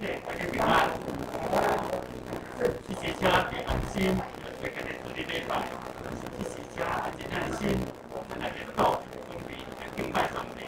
谢，大家平安。这时请平安心，就做今日主日礼拜。这时请安静咱的心，咱来祈祷，准备来敬拜上帝。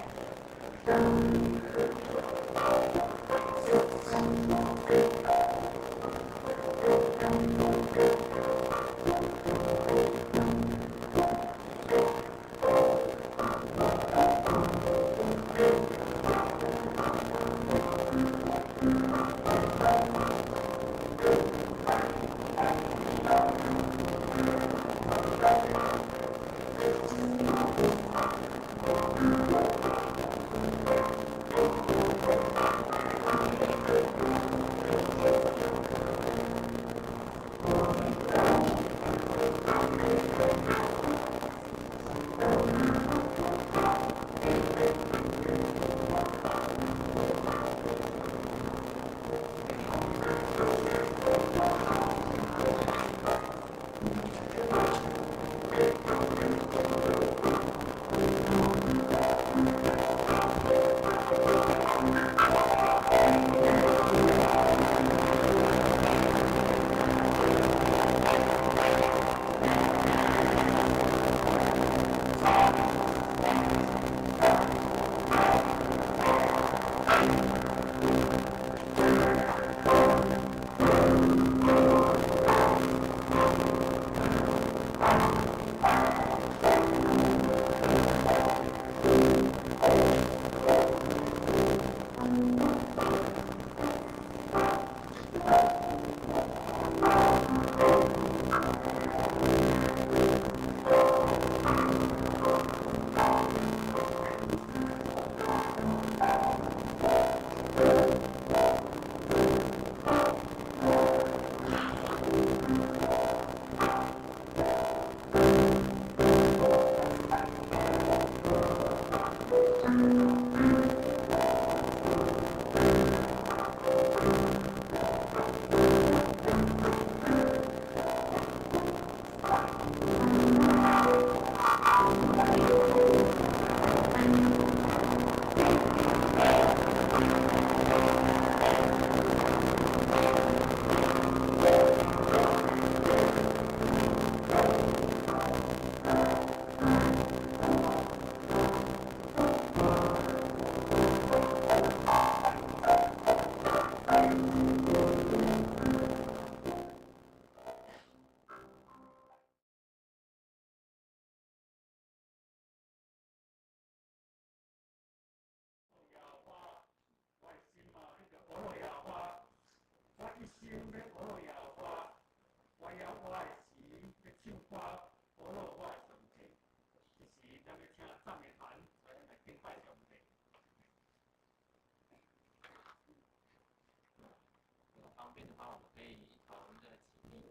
方便的話，我們可以一同的起立。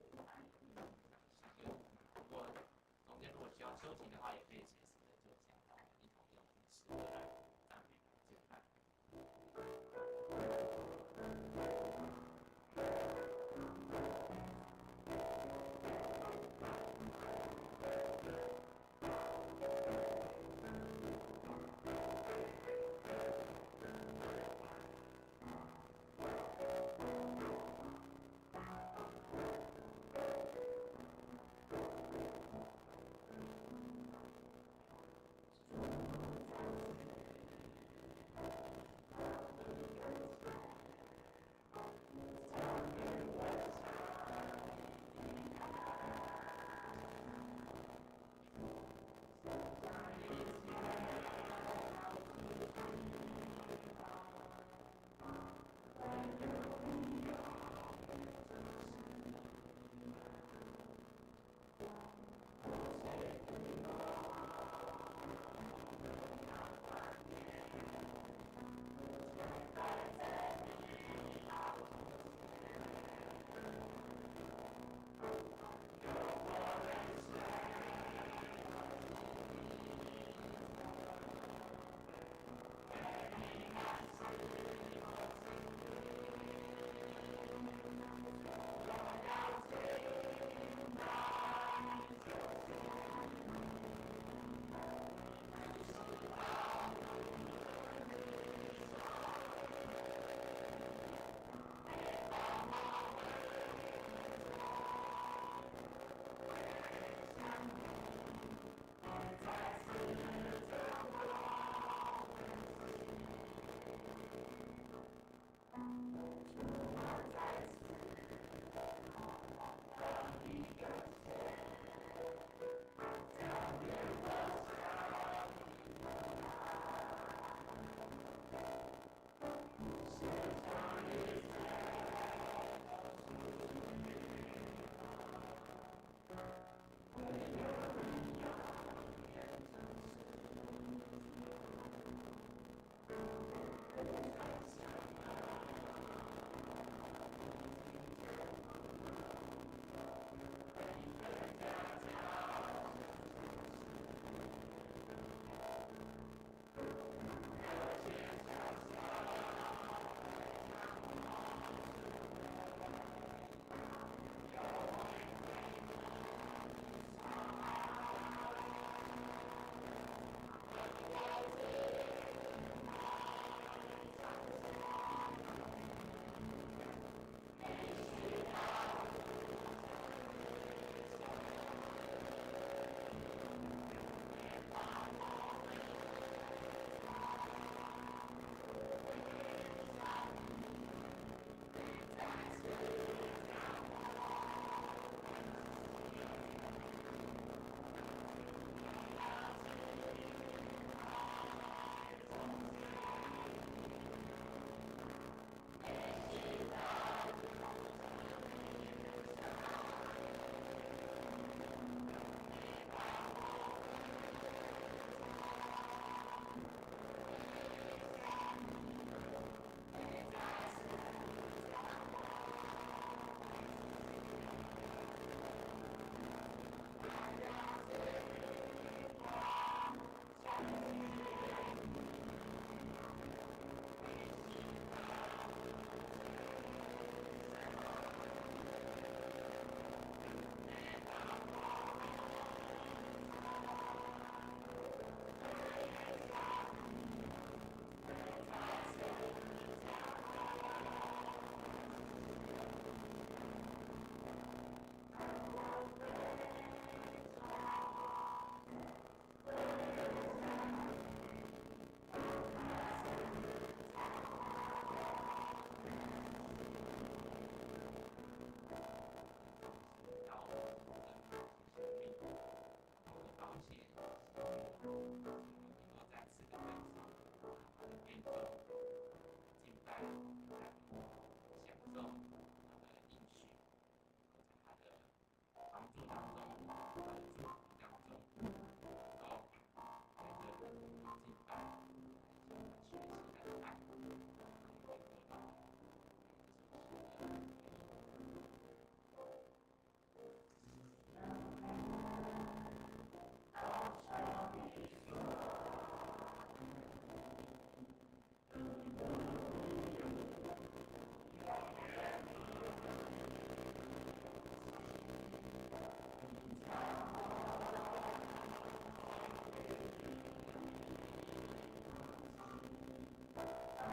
如果中間如果需要休息的話，也可以隨時的坐下，讓我們一同用詩歌來讚美來敬拜。Thank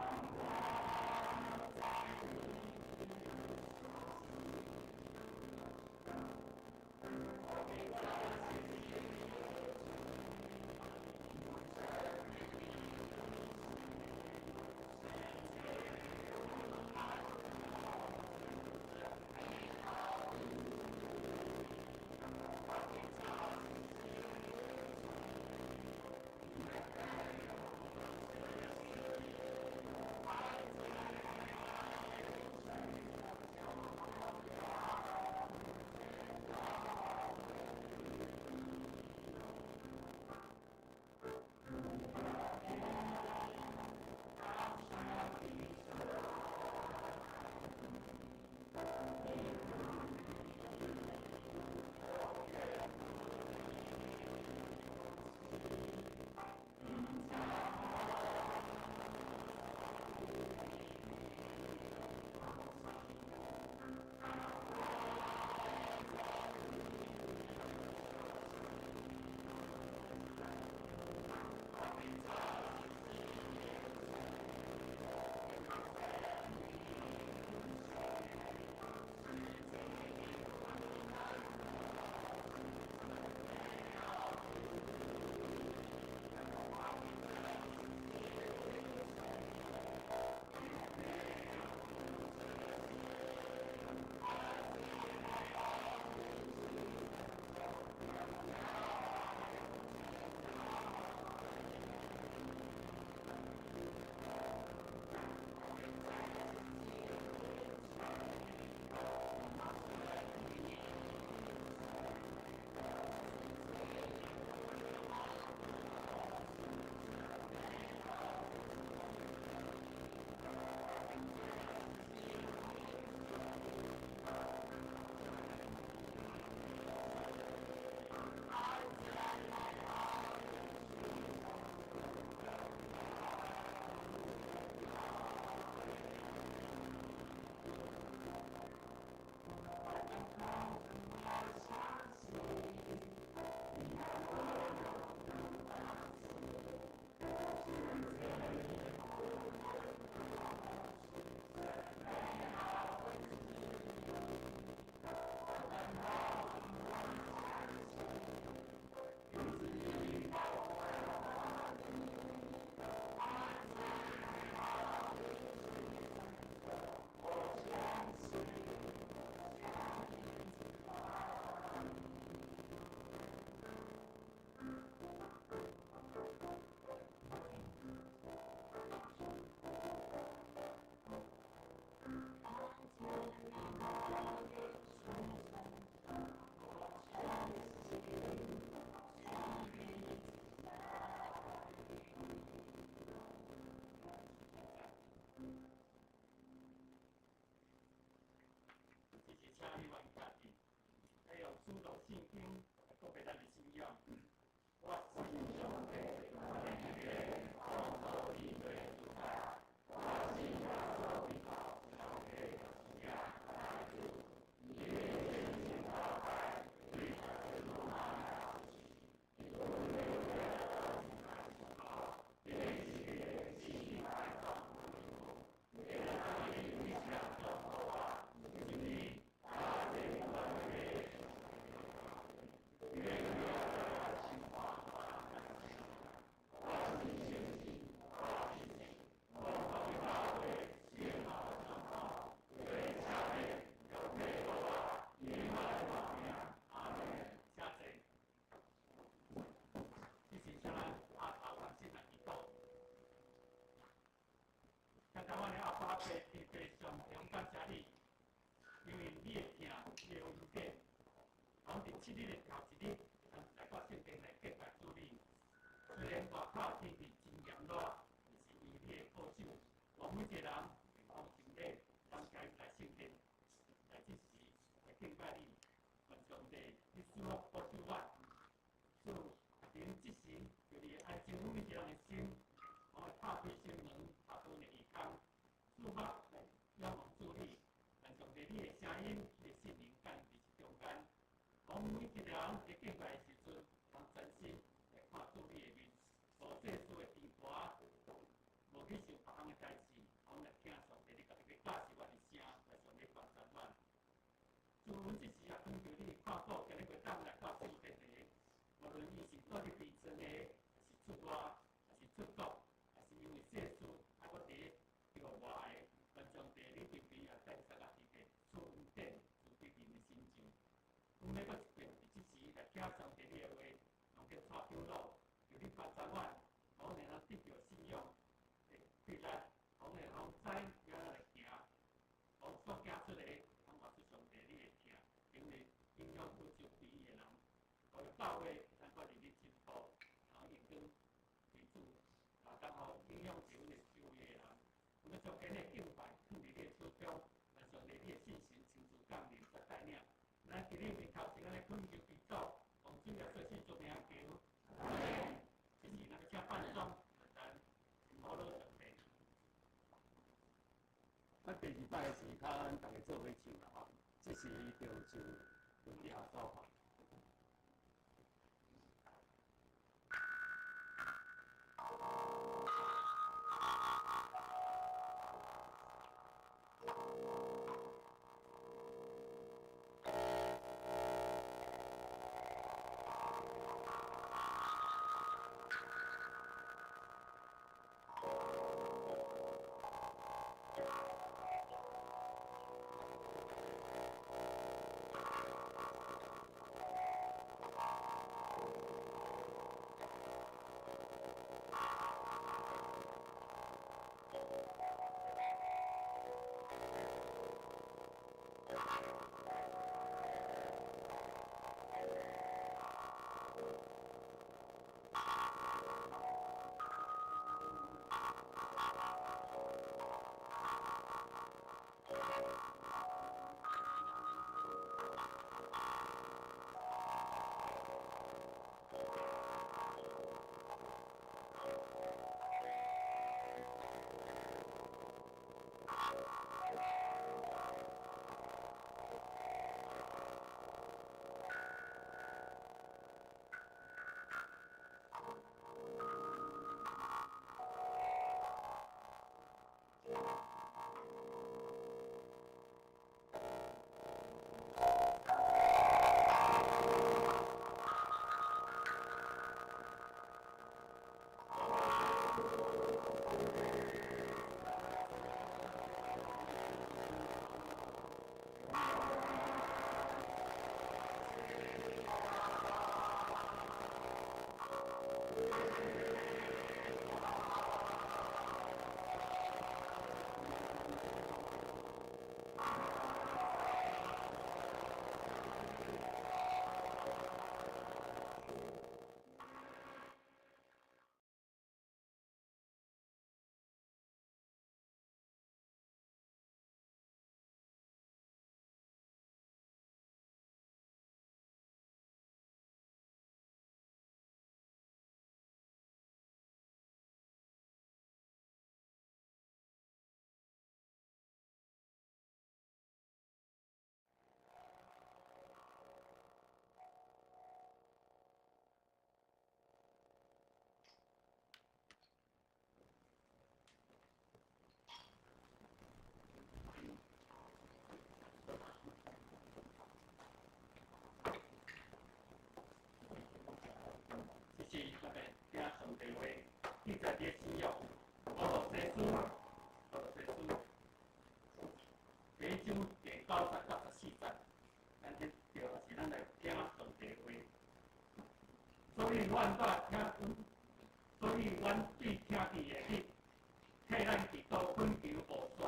請你阮家己，來用主導聖經來告白咱的信仰。我信上帝，天地創造天地主宰。我信耶穌基督，上帝的兒子，大主，伊的聖神教會，對耶穌媽來伊對耶穌來阿爸天父上帝，感謝你，因為你的疼，你的恩典，講佇七日的頭一日，咱來到聖殿來敬拜主你。雖然外口天氣真炎熱，但是因為你的保守，我每一個人健康身體，咱加入來聖殿，來這時來敬拜你。願上帝，你賜福保守我，主，伫這時，求你安靜阮每一個人的心，我拍開心門，拍開阮的耳孔。祝福來仰望主你，願上帝你的聲音、你的聖靈降臨佇這中間。講每一個人佇敬拜的時陣，通專心來看主你的面，無世事的牽絆，無去想別項的代誌，講來聽上帝你家己欲教示阮的聲，來上帝幫助阮。主，阮這時也懇求你看顧今日袂當來到聖殿的，無論伊是蹛佇病床的，還是出外，還是出國，還是因為世事還閣佇著外的，願上帝你平平也帶啥個佇個賜恩典、賜對面的心情。阮欲閣一遍佇這時來聽上帝你的話，當作帶長老，求你幫助阮，予阮會當得著信仰的力量，予阮會當知欲按怎來行，予阮所行出來，通活出上帝你的疼，並會影響有周邊的人，予教會會當閣日日進步，通榮光為主，也當予影響著阮的周圍的人。阮欲將今日敬拜放佇你的手中，願上帝你的聖神親自降臨佮帶領。咱佇你面頭前按呢懇求祈禱，奉主耶穌聖名求。這時咱欲請范總來咱討論上帝。咱第二擺是較咱逐家做伙唱啦吼，這時就唱榮耀主吼。帝話，記載佇新約歌羅西書，歌羅西書第一章第9節到14節，咱去著是咱來聽上帝話。所以阮帶聽，所以阮對聽見的律，替咱祈禱懇求無煞，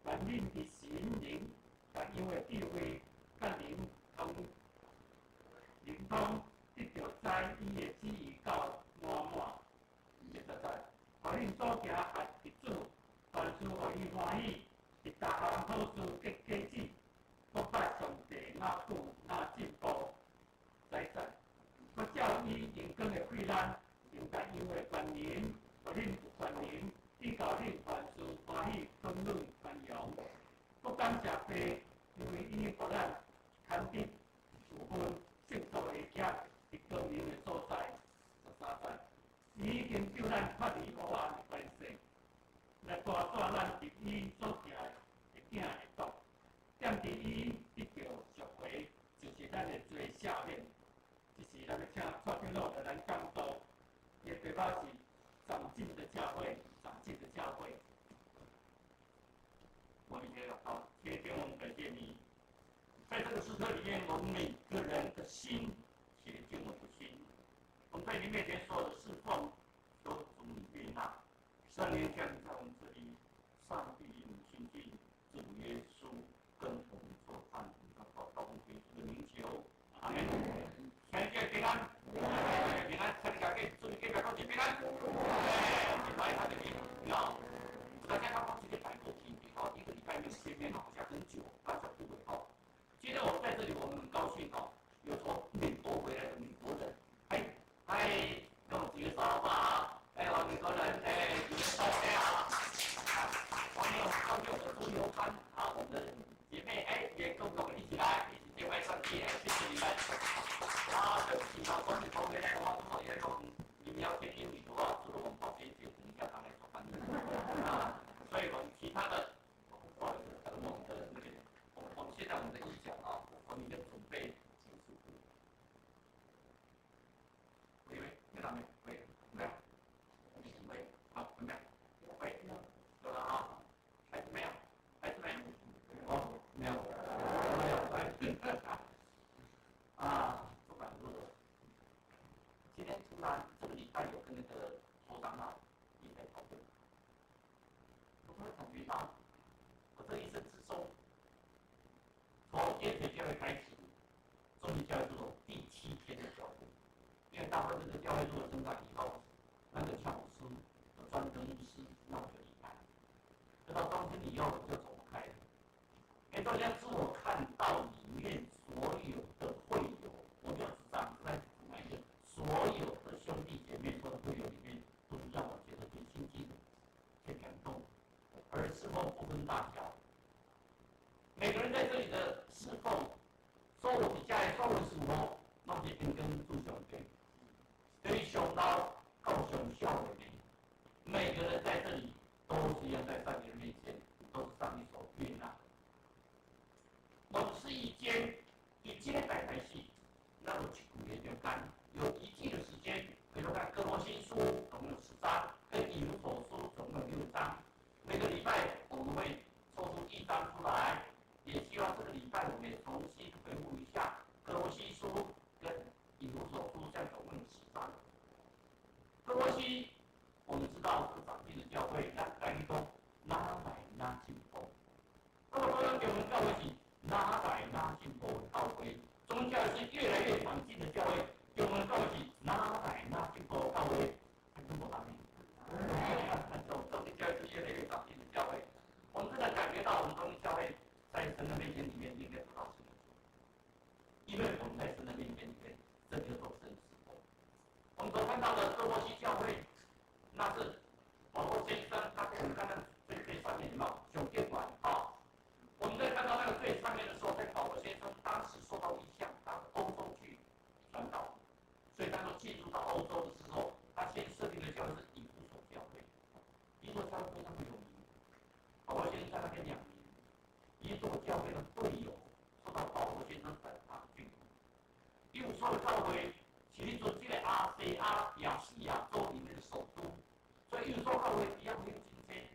願恁佇神靈各樣的智慧佮靈通，得著知伊的旨意到滿滿。第10節，予恁所行合佇主，凡事予伊歡喜，佇逐項好事結果子，閣拜上帝若久若進步。11節，閣照伊榮光的惠咱，用各樣的權能，予恁有權能，以到恁凡事歡喜、肯忍、寬容。閣感謝父，因為伊予咱堪得有份聖徒的業，佇光明的所在。13節，伊已經救咱脫離黑暗的權勢，來帶帶咱入伊所疼的囝的國。踮佇伊得著贖回，就是咱的罪赦免。這是咱欲請蔡長老來咱講道，伊的題目是長進的教會，長進的教會。我們一起來禱告，天父，我們感謝你，在這個時刻裡面，我們每個人的心切近我們的心，我們在你面前所有的侍奉，求主你悅納，聖靈降臨在我們這裡，上帝與你親近，主耶穌跟我們做飯，禱告奉耶穌的名求，阿門。全家平安，平安，請你家給，祝你家家平安。來，他這邊，大家剛剛這個百多天，哦，一個禮拜沒有見面，好像很久，大家不會哦。今天我們在這裡，我們很高興哦，有從美國回來的美國人，哎哎，跟我舉個手吧，哎，我美國人，哎，舉個手啊。歡迎我們高興我們的朱友班啊，我們的姐妹，哎，也跟我們一起來，一起敬拜上帝，哎，謝謝你們。啊，對不起啊，從美國回來的話，如果也從你們要聽英語的話，除了我們保險姐，等一下他來做翻譯啊。所以我們其他的，不好意思，可能我們的那個，我們現在我們的音響啊，我們已經準備結束。喂喂，聽到沒？喂，沒有？喂，好，沒有？喂，有了啊？還是沒有？還是沒有？哦，沒有，沒有，哎，啊，不管如何，今天突然這個禮拜有跟那個侯長老也在討論，我突然感覺到，我這一生之中，從天水教會開始，終於叫做第7天的教會，因為大部分的教會如果成長以後，那個喬師專登牧師，那我就離開，直到中間以後我就走不開了。哎，大家自我看到裡面所有的會友，我就只長在哪一個，所有的兄弟姐妹所有的會友裡面，都是讓我覺得最親近、最感動，而侍奉不分大小，每個人在這裡的侍奉，所有底下的所有事務，攏是平均主上帝，對上老到上小的呢，每個人在這裡都是一樣，在上帝的面前，都是上帝所悅納的。我們是一間以這個禮拜開始，咱有一季的時間，有一季的時間，比如看歌羅西書總共有10章，跟以弗所書總共有6章。每個禮拜我們會抽出一章出來，也希望這個禮拜我們也重新回顧一下歌羅西書跟以弗所書，這樣總共有10章。歌羅西，我們知道是長進的教會，那該講哪來哪進步。那麼中央給我們教會是哪來哪進步的教會，宗教是越來越長進的教會，給我們教會是哪來哪進步的教會，還中國大陸。中間教會是越來越長進的教會，我們真的感覺到我們中間教會在神的面前裡面應該得到成就，因為我們在神的面前裡面真的做神事工。我們所看到的歌羅西教會，那是保羅先生，他給我們看看最最上面什麼九天館啊。我們在看到那個最上面的時候，在保羅先生當時受到異象，到歐洲去傳道，所以當他進入到歐洲的時候，他先設立的教會是以弗所教會。以弗所教會非常有名，保羅先生在那邊2年，以弗所教會的會友受到保羅先生很大的眷顧。以弗所的教會，其實做這個亞細亞、亞細亞洲裡以弗所教會佇遐有真濟，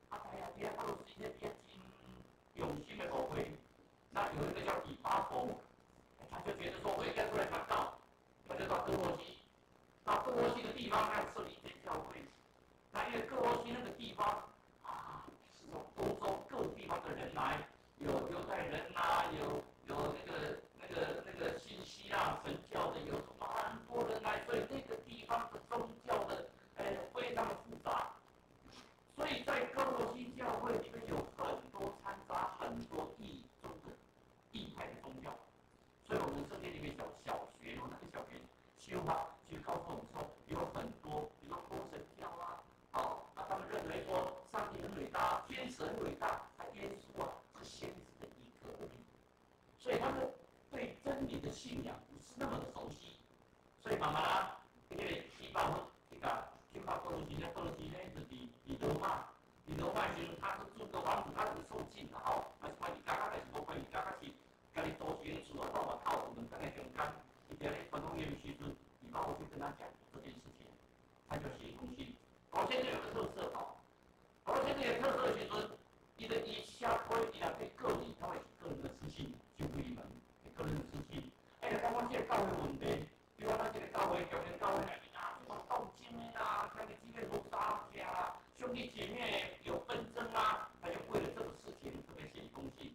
啊，大家佇遐歌羅西佇遐真用心的牧會。那有一個叫以巴弗，他就覺得說我應該出來傳道，他就到歌羅西。到歌羅西的地方，他要設立一間教會。那因為歌羅西那個地方啊，是從歐洲各地方的人來，有猶太人啊，有那個新希臘神教的，有什麼很多人來，所以那個地方的宗教的，非常的複雜。所以在歌羅西教會裡面有很多摻雜很多異宗的異派的宗教。所以我們聖經裡面小學，我那個小學修啊，就告訴我們說，有很多，比如說多神教啊，哦，那他們認為說上帝很偉大，天使很偉大，他耶穌啊是先知的一個而已，所以他們對真理的信仰不是那麼的熟悉，所以慢慢啊，這個以巴弗這個去到歌羅西，歌羅西呢就佇羅馬，佇羅馬時陣他是做個王子，他是受禁的吼，還是看伊家，還是無看伊家，還是家己租一間厝啊，到外口有兩間的中間，伊佇咧傳福音的時陣，以巴弗就跟他講這件事情，他就寫一封信。保羅先生有個特色吼，保羅先生有特色的時陣，伊的伊寫批伊若去個人，他會寫個人的私信，就不門，個人的私信。哎，感覺這個教會問題，比如講咱這個教會，中間教會內面啊，什麼鬥爭的啦，兄弟姊妹無相聽啦，兄弟姐妹有紛爭啊，他就為了這個事情特別寫一封信。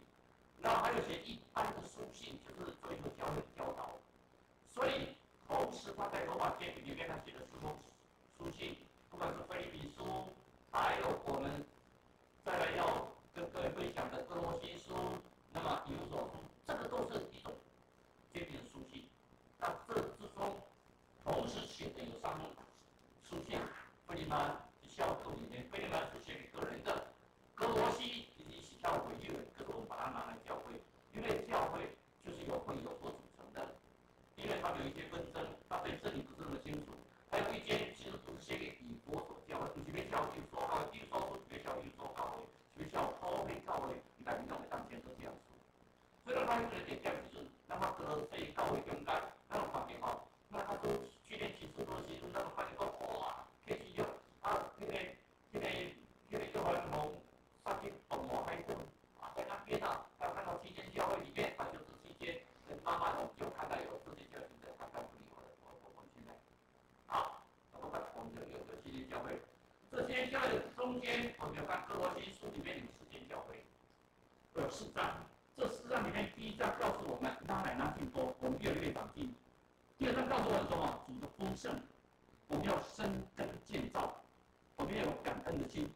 然後還有寫一般的書信，就是做一個教會的教導。所以同時他在羅馬監獄裡面，他寫了四封書信，不管是腓立比書，還有我們再來要跟各位分享的歌羅西書，那麼以弗所書，這個都是一種監獄的書信。那這之中，同時寫的有三封書信，腓利門小書裡面，腓利門是寫給個人的，歌羅西已經是教會，因為可是我們把它拿來教會，因為教會就是由會友所組成的，因為他們有一些紛爭，他對真理不是那麼清楚。還有一間其實不是寫給以弗所教會，不是欲叫以弗所教會，以弗所書是欲叫以弗所教會，是欲叫普遍教會，但是攏會當先做這樣說。所以他有一點這樣子，那麼歌羅西教會中間，咱有看見吼，那他都去年啟示錄的時陣，咱有發現講，哇，開始有啊，那個約翰予殺去拔摩海島，啊，在那邊啊，他看到七間教會裡面，他就是七間，慢慢我們就看到有這間教會在他告訴你我現在，好，那麼我們就有個七間教會，這些教會中間，我們要看歌羅西書裡面有四間教會，有四章，這四章裡面第一章告訴我們，咱來咱進步，我們越來越長進。第二章告訴我們什麼？主的豐盛，我們要生根建造，我們要有感恩的心。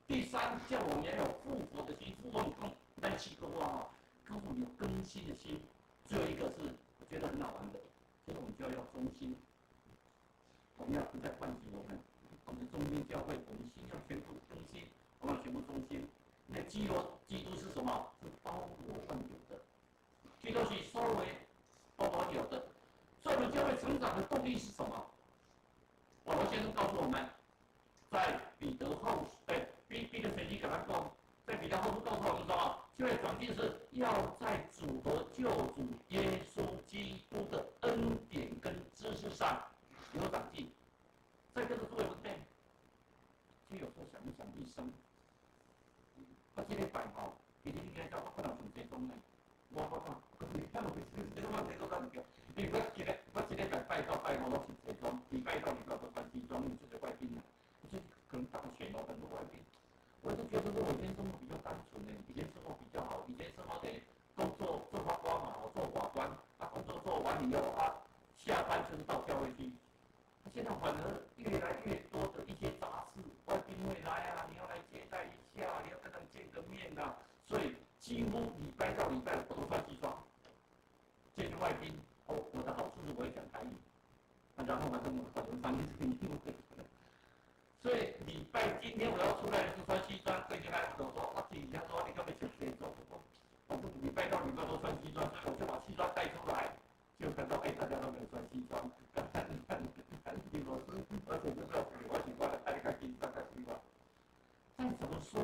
第三，叫我們要有復活的心，復活你講，咱七個話哈，告訴你有更新的心。最後一個是我覺得很好玩的，就是我們就要忠心，我們要不再喚醒我們，我們中間教會，我們心要全部更新，我們要全部忠心。那基督是什麼？是包羅萬有的，基督是所有包羅有的。所以我們教會成長的動力是什麼？保羅先生告訴我們，在彼得後，在彼得前書跟他講，在彼得後書告訴我們說，教會長進是要在主和救主耶穌基督的恩典跟知識上有長進。在這個諸位不對，就有時候想一想一生，我這禮拜吼，其實應該叫我可能上西裝呢，我看，可是你看我這我西裝唔對，因為我這禮拜拜到拜五攏穿西裝，禮拜到禮拜都穿西裝，因為這個外賓啊，這可能當選哦，很多外賓。我就覺得說，我以前生活比較單純呢，以前生活比較好，以前生活的工作做法官嘛，我做法官，啊，工作做完以後啊，下班就是到教會去。現在反而越來越多的一些雜事，外賓會來啊，你要來接待一下，你要跟他們見個面啊，所以幾乎禮拜到禮拜我都穿西裝，見外賓。哦，我的好處是我會講台語，啊，然後反正翻譯成英文。所以禮拜今天我要出來是穿西裝，最近還我說，我自己說你幹嘛穿西裝？我說禮拜到禮拜都穿西裝，所以我就把西裝帶出來，就看到哎，大家都沒有穿西裝，我是而且就是我喜歡的，愛看西裝，看西裝。再怎麼說，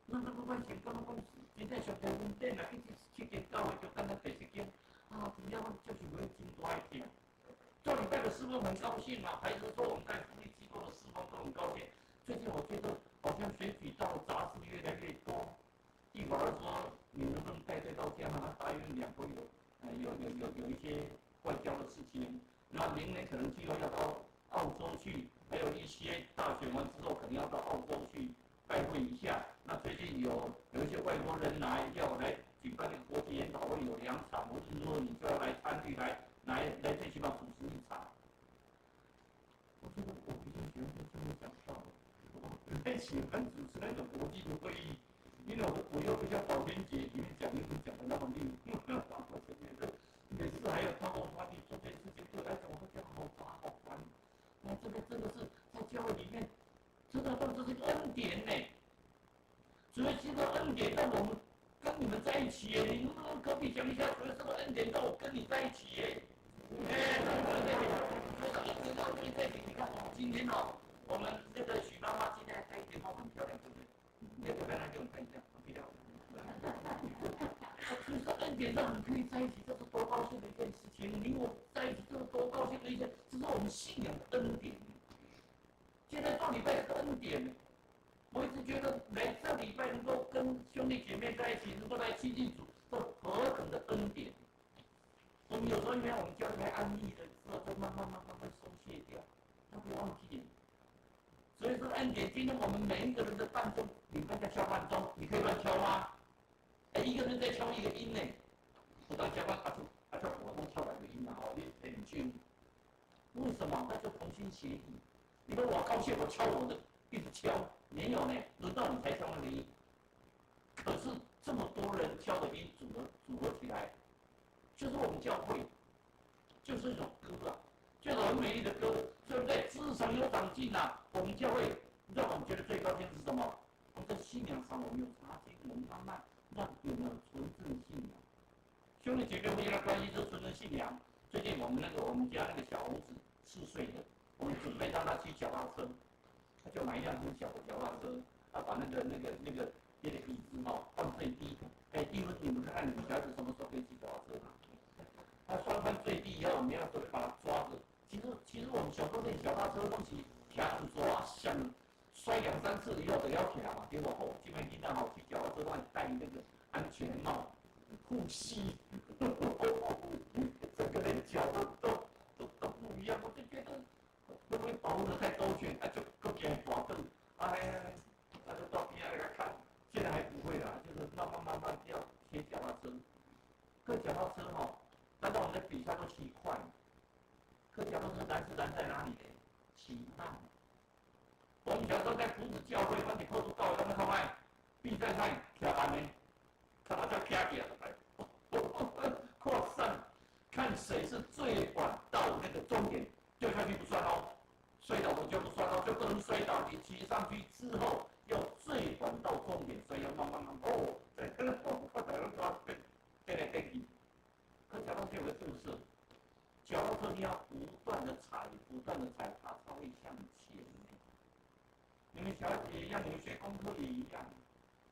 那個外形根本今天上帝恩典啊，一直七間教會就敢若第十間啊，真正阮接受過真大的疼。做礼拜的事奉很高兴嘛，还是说我们在福利机构的事奉都很高兴。最近我觉得好像选举到杂事越来越多。一会儿说你能不能带队到加拿大，因为两国有一些外交的事情。那明年可能计划要到澳洲去，还有一些大选完之后可能要到澳洲去拜会一下。那最近有一些外国人来要来举办那个国际研讨会，有两场，我听说你就要来参与，来最起码主持一场。我觉得我比较喜欢在这边讲道，我不太喜欢主持那种国际的会议，因为我又不像宝娟姐里面讲英文讲的那么溜，我就觉得每次还要透过翻译做这件事情，对我来讲我会觉得好烦好烦。那这个真的是在教会里面，真的当这是个恩典呢。主耶稣的恩典让我们跟你们在一起耶，你能不能隔壁讲一下，主耶稣的恩典让我跟你在一起耶？哎，对对对，主耶稣恩典让我跟你在一起。你看今天哦，我们那个许妈妈今天还戴一顶帽，很漂亮，对不对？你要不要来给我们看一下？很漂亮。主耶稣恩典让我们可以在一起，这是多高兴的一件事情！你我在一起，这是多高兴的一件，这是我们信仰的恩典。现在做礼拜是恩典。我一直觉得来这礼拜能够跟兄弟姐妹在一起，能够来亲近主，这何等的恩典！我们有时候因为我们教会太安逸了，之后就慢慢慢慢会松懈掉，都会忘记。所以说恩典，今天我们每一个人的伴奏，礼拜在敲伴钟，你可以乱敲吗？哎，一个人在敲一个音呢，不断敲，阿就阿就我都敲两个音嘛，哦，你很精。为什么？那就同心协力。你说我高兴，我敲我的，一直敲。没有呢，轮到你才敲那个音。可是这么多人敲的音组合起来，就是我们教会，就是一种歌啊，就是很美丽的歌。所以在知识上有长进啊。我们教会让我们觉得最高兴是什么？我们在信仰上我们有查经，我们慢慢让有没有纯正信仰。兄弟姐妹互相的关系是纯正信仰。最近我们家那个小儿子4岁的，我们准备让他骑脚踏车。他就买一辆很小的脚踏车，他把那个椅子哈放最低。哎，弟兄，你们看看你们小孩子什么时候可以骑脚踏车？他放最低以后，我们要准备把他抓着。其实我们小时候练脚踏车东西，徛有抓，想摔两三次以后就要徛嘛，对无？吼，这摆囡仔吼骑脚踏车都爱戴那个安全帽、护膝，整个人脚都不一样。我就觉得会不会保护的太周全，啊就阁惊跌倒，哎，啊就到边仔来看，现在还不会啦，就是慢慢慢慢要学脚踏车。可脚踏车吼，难道我们的比赛都骑快？可脚踏车难是难在哪里呢？骑慢。我们小时候在朴子教会，阮伫朴子教会，咱们看觅比赛赛骑慢的，看他叫骑起来，扩散，看谁是最晚到那个终点，掉下去不算哦，摔倒我就不算哦，就不能摔倒。你骑上去之后，要最晚到终点，所以要慢慢慢哦，在那个我台湾抓变变来变去。可脚踏车有个特色，脚踏车你要不断的踩，不断的踩，它才会向前。你们小孩子也一样，你们学功课也一样，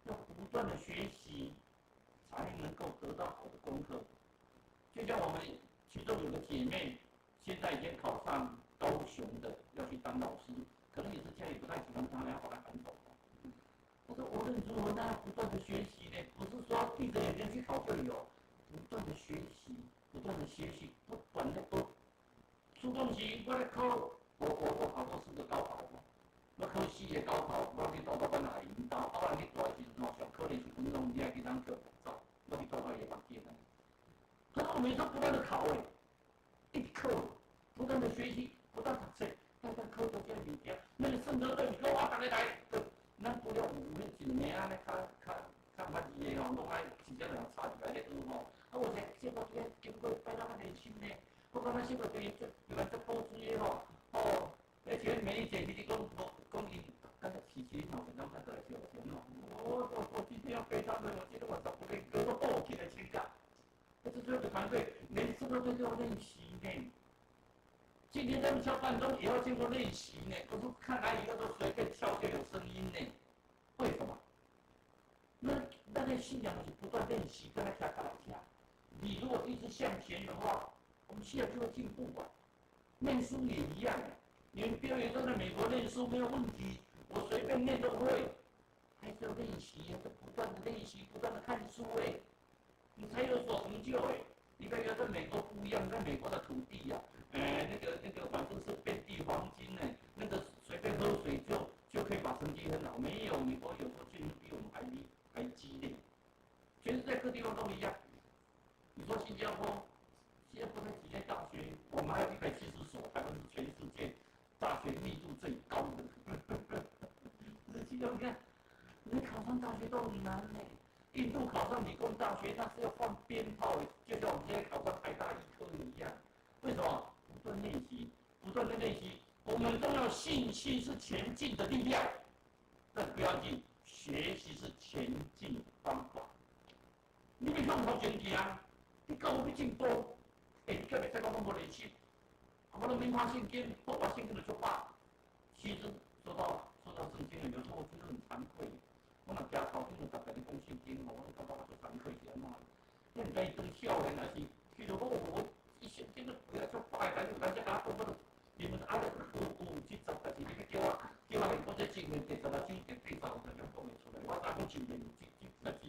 要不断的学习，才能够得到好的功课。就像我们其中有个姐妹，现在已经考上高雄的，要去当老师，可能也是家里不太喜欢她，要把她赶走。我说无论如何，那要不断的学习呢，不是说闭着眼睛去考就有，不断的学习，不断的学习，不管那多，出东西我来考，我考过四个高考。我考四个高考，我去图书馆来引导，啊，我去大的时阵吼，上考的时阵拢你爱去当叫走，我去住到伊的房间。可是我每次不断的考诶，一直考，不断的学习，不断读册，但但考到这个物件，那个圣歌队，你讲我逐个来，咱除了有彼一两个按呢较较较捌字的吼，拢爱直接两插入来咧学吼。啊，我才这个这经过拜到较热心呢，我感觉这个对这有来这保水的吼，哦，而且美丽姐你讲无讲伊，敢若起起头，然后才过来笑笑喏。我今天要背他们，我今天晚上不练歌，哦，起来请假。这这个团队连这个都要练习呢。今天他们敲半钟也要经过练习呢，不是看来以后都随便敲就有声音呢？为什么？那个信仰是不断练习，跟他跳跳跳。你如果一直向前的话，我们信仰就会进步啊。念書也一樣，你們不要以為在美國念書沒有問題，我隨便念都會，還是要練習，要不斷的練習，不斷的看書哎，你才有所成就哎。你不要以為在美國不一樣，在美國的土地呀，那個反正是遍地黃金呢，那個隨便喝水就可以把成績很好。沒有，美國有時候競爭比我們還還激烈，全世界各地方都一樣。你說新加坡，新加坡才幾間大學，我們還有170所，台灣是全世界大學密度最高的。這新加坡你看，你考上大學都很難呢。印度考上理工大學，那是要放鞭炮，就像我們現在考上台大醫科一樣。為什麼？不斷練習，不斷的練習。我們都要信心是前進的力量，但不要緊，學習是前進方法。你欲向頭前行，你夠有欲進步，欸，你閣袂使講攏無練習，啊，我攏免看聖經，我把聖經就足飽。其實說到聖經，有時候我覺得很慚愧。我若行頭前就逐逐咧講聖經吼，我感覺我足慚愧是按怎？你毋知伊當少年，還是譬如講我伊聖經都背啊足飽的，但是有當時啊，我都你們啊，有這十，但是你欲叫我來講這正面第16章第85條，講袂出來。我早講正面這這但是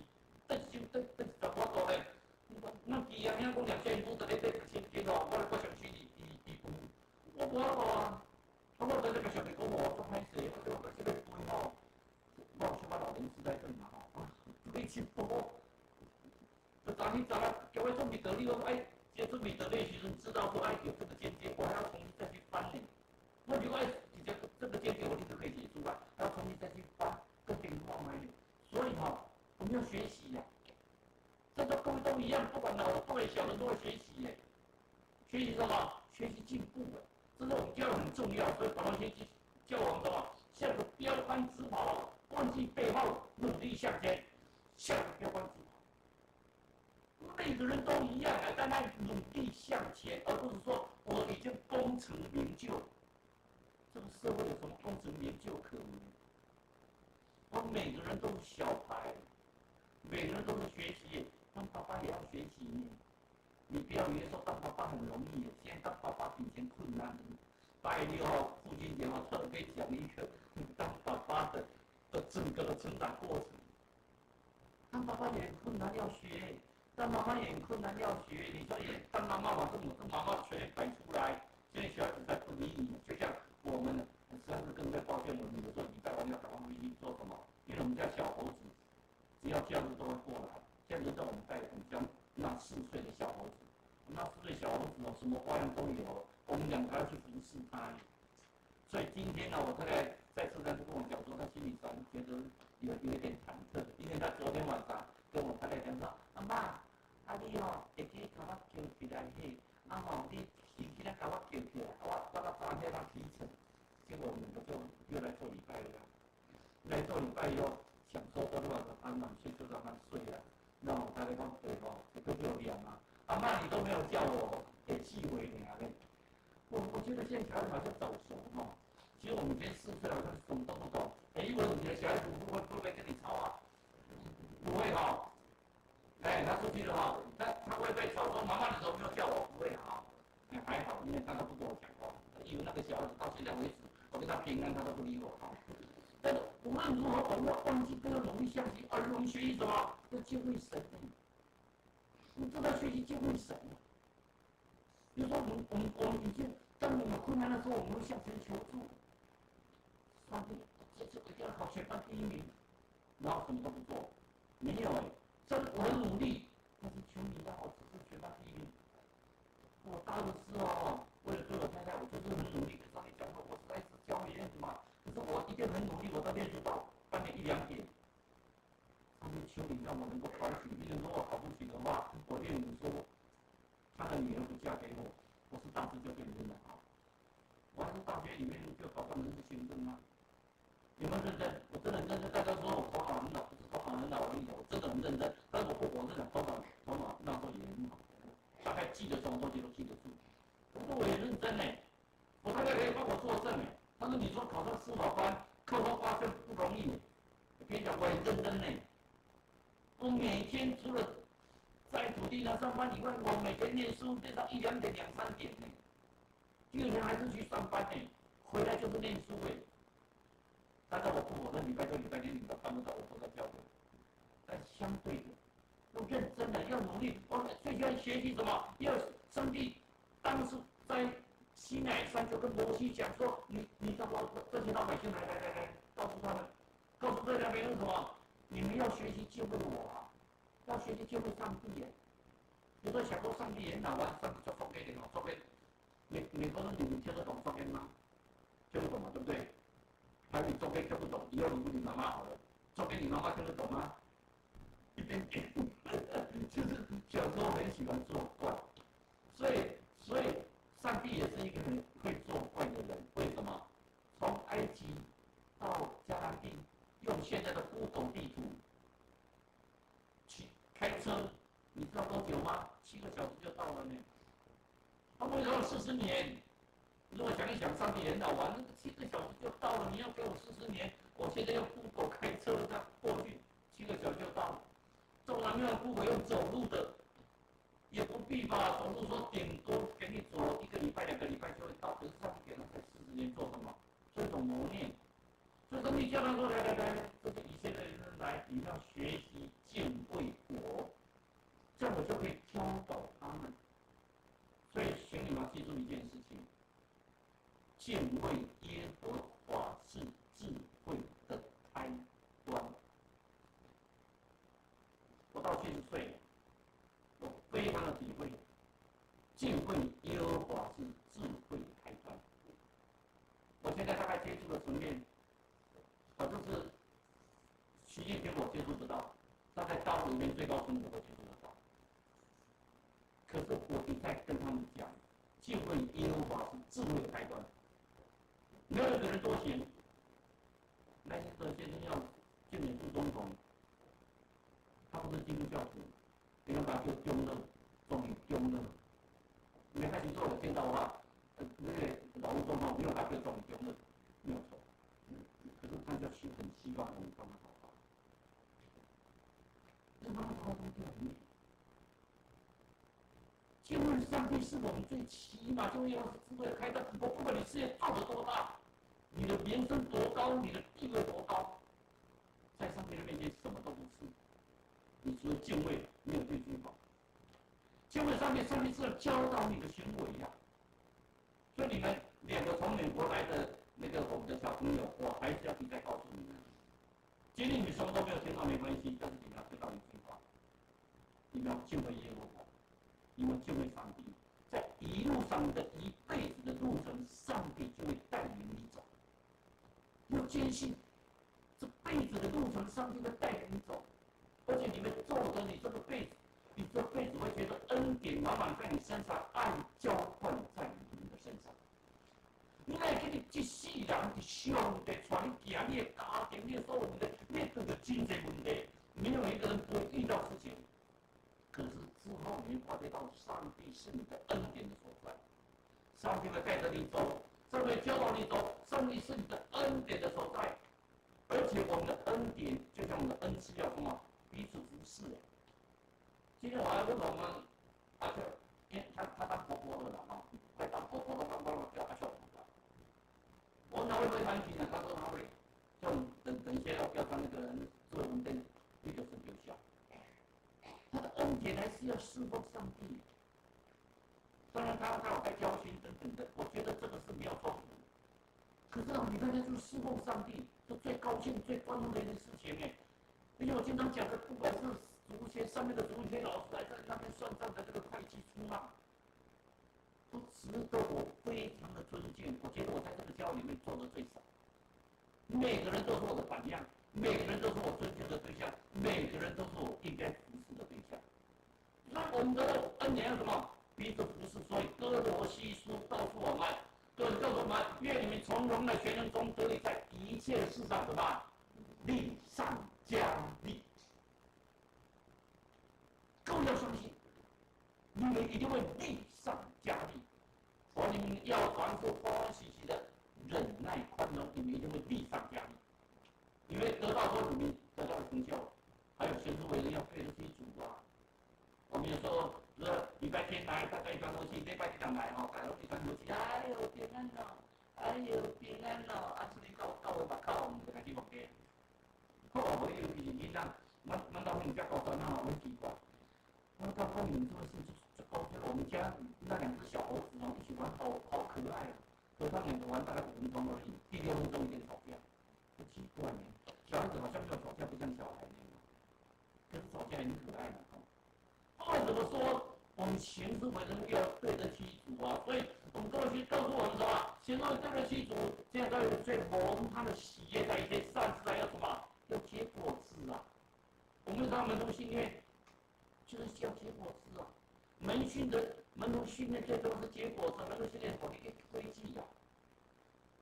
但是但但是查某大咧，咱基啊兄講兩千五，逐日咧讀聖經哦，我相信伊伊伊有，我無法度啊。啊，我在這個上面講我足歹勢，我這個這個背吼，我有小可老年痴呆症嘛吼，背一部，就早起早來叫我準備道理，我愛這準備道理的時陣，知道說愛有這個間接，我還要重新再去翻呢。我就愛直接這個間接，我立刻可以寫出來，還要重新再去翻，更變化嘛。所以吼，我們要學習呀。在座各位都一樣，不管老大小的都會學習耶。學習什麼？學習進步的，這是我們教育很重要。所以保羅先教我們什麼？像個標杆直跑，忘記背後，努力向前，像個標杆直跑。每個人都一樣啊，但他努力向前，而不是說我已經功成名就。這個社會有什麼功成名就可言？我每個人都是小孩，每個人都是學習，當爸爸也要學習呢。你不要以為說當爸爸很容易，現在當爸爸比以前困難。拜六父親節我特別講一個當爸爸的整個的成長過程。當爸爸也很困難，要學；當媽媽也很困難，要學。你說也當媽媽，把父母跟媽媽全擺出來，現在小孩子才不理你。就像我們實在是更在抱歉，我們有時候禮拜完要趕快回去做什麼？因為我們家小猴子，只要假日都會過來。現在輪到我們帶我們家那4歲的小猴子，那4歲小猴子哦，什麼花樣都有，我們兩個要去服侍他。所以今天呢，我太太在車上就跟我講說，他心裡上覺得有一點忐忑，因為他昨天晚上跟我太太講說，阿媽，啊你吼會記共我叫起來嘿，啊吼你起起來共我叫起來，我到早遐起床，結果我們就又來做禮拜了。來做禮拜以後，想說昨天晚上安暖睡就讓他睡了。那我太太講對吼，都叫念啊，阿媽你都沒有叫我，會氣回你啊嘞。我覺得現在小孩好像早熟哈，其實我們以前4歲好像什麼都不懂。哎，因為你的小孩子會不會跟你吵啊？不會哈。哎，他出去了哈，他會被吵說媽媽你怎麼沒有叫我？不會哈。哎，還好，因為他都不跟我講話。因為那個小孩子到現在為止，我跟他平安，他都不理我哈。但是無論如何，我們要忘記，不要努力向前，而我們學習什麼？要敬畏神。你知道學習敬畏神。比如說，我們以前當我們有困難的時候，我們會向神求助。上帝，這次一定要考全班第一名，然後什麼都不做，沒有哎，這我很努力，但是求你讓我只是全班第一名。我大的是哦，為了對我太太，我就是很努力。跟上帝講說，我實在是教會什麼，可是我一定很努力，我都練習到半夜1、2點。上帝求你讓我能夠考取，因為如果考不取的話，我願意說，他的女兒不嫁給我，我是大學就變真的好。我還是大學裡面就考上人事行政啊。有沒有認真？我真的很認真。大家說我頭腦很好，不是頭腦很好而已，我真的很認真。但是我真的頭腦那時候也很好，大概記得什麼東西都記得住。不過我也認真呢，我太太可以幫我作證呢。他說：“你說考上司法官，科科發現不容易。”我跟你講，我很認真呢。我每天除了在土地上上班以外，我每天念書念到1、2點、2、3點呢。第二天还是去上班呢，回来就是念书哎。但是我不否认礼拜六、礼拜天你们看不到我都在教会，但相对的，要认真的，要努力。我最喜欢学习什么？要上帝当时在西奈山就跟摩西讲说：“你到我这些老百姓来来来来，告诉他们，告诉这些百姓什么？你们要学习敬畏我啊，要学习敬畏上帝耶。有时候想说上帝也好啊，上帝做送给你哦，送给美国人，你们听得懂送给吗？听不懂嘛，对不对？还是你做给听不懂，以后你问你妈妈好了，做给你妈妈听得懂吗？一点点，就是小时候很喜欢作怪，所以上帝也是一个很会作怪的人。为什么？从埃及到迦南地，用现在的 Google 地图去开车，你知道多久吗？7个小时就到了呢。他为什么40年？如果想一想，上帝很好玩，那个7个小时就到了，你要给我四十年，我现在用 Google 开车这样过去，7个小时就到了。纵然没有 Google 用走路的，也不必吧？走路说顶多给你走一个礼拜、2个礼拜就会到。可是上帝给他才四十年做什么？这种磨练。所以上帝叫他说：“来来来，这个以色列人来，你要学习敬畏我，这样我就可以教导他们。”所以，请你们记住一件事情：敬畏耶和华是智慧的开端。我到70岁，我非常的体会，敬畏耶和华是智慧的开端。我现在大概接触的层面，反正是习近平我接触不到，大概大陆里面最高层我都接触得到。可是我一再跟他们讲，敬畏耶和华是智慧的开端。没有一个人多贤，赖清德先生要竞选副总统，他不是基督教徒，别人把他叫中乐，终于中乐。没开始做我见到的话，那个老吴总统没有他叫终于中乐，没有错。可是他就是很希望我们帮他祷告，那帮他祷告都对。敬畏上帝是我们最起码就要智慧开端。我不管你事业做得多大，你的名声多高，你的地位多高，在上帝的面前什么都不是。你除了敬畏，没有对句话。敬畏上帝，上帝是要教导你的行为呀。所以你们两个从美国来的那个我们的小朋友，我还是要一再告诉你们：今天你什么都没有听到没关系，但是你要知道一句话，你们要敬畏耶和华。因为敬畏上帝，在一路上的一辈子的路程，上帝就会带领你走。要坚信，这辈子的路程，上帝会带领你走。而且你们做的，你这个辈子，你这辈子会觉得恩典满满在你身上，爱浇灌在你们的身上。你来给你这世人伫上帝带你行，你的家庭，你的所有问题，面对的经济问题，没有一个人不会遇到事情。可是之后你会发觉到，上帝是你的恩典的所在，上帝会带着你走，上帝教导你走，上帝是你的恩典的所在。而且我们的恩典就像我们的恩赐要什么，彼此服侍。今天我还问我们阿秋，因为他当婆婆的了哈，快当婆婆的，当婆婆叫阿秋。我问他会不会弹琴呢？他说他会。叫等等一下要要他那个人做文灯，一个是留下。他的恩典还是要侍奉上帝。当然他有在交心等等的，我觉得这个是没有错误。可是啊，你看他就侍奉上帝，是最高兴、最欢乐的一件事情哎。而且我经常讲的，不管是祖先上面的祖先老师，还在那边算账的这个会计出纳，都值得我非常的尊敬。我觉得我在这个教里面做的最少，每个人都是我的榜样，每个人都是我尊敬的对象，每个人都是我应该服侍的对象。那我们的恩典要什么？彼此服侍。所以歌罗西书告诉我们，告诉我们，愿你们从容的全能中得以在一切事上什么？力上加力。更要相信，你们一定会力上加力。而你们要凡事欢欢喜喜的忍耐宽容，你们一定会力上加力。你们得到说你们得到成就，还有行事为人要对得起主啊。我们有时候，说礼拜天来，大家一般都是礼拜天来吼，大家一般无是哎哟平安咯，哎哟平安咯，啊，出去到到门口，就开始摸鸡。好，尤其是囡仔，阮阮兜彼遮高端啊，很奇怪。我讲讲你们这个事就高兴，我们家那两只小猴子哦，一起玩，好好可爱哦。可他们两个玩大概5分钟而已，第六分钟一定吵架，不奇怪呢。小孩子好像没有吵架，不像小孩呢。可是吵架很可爱的哦。不管怎么说，我们行事为人要对得起主啊，所以我们过去告诉我们什么？行事对得起主，现在最蒙他的喜悦，在一些善事上要什么？要结果子啊。我们他们都信念，就是要结果子啊。门训的门徒训练最终是结果子，门徒训练我们一推进啊。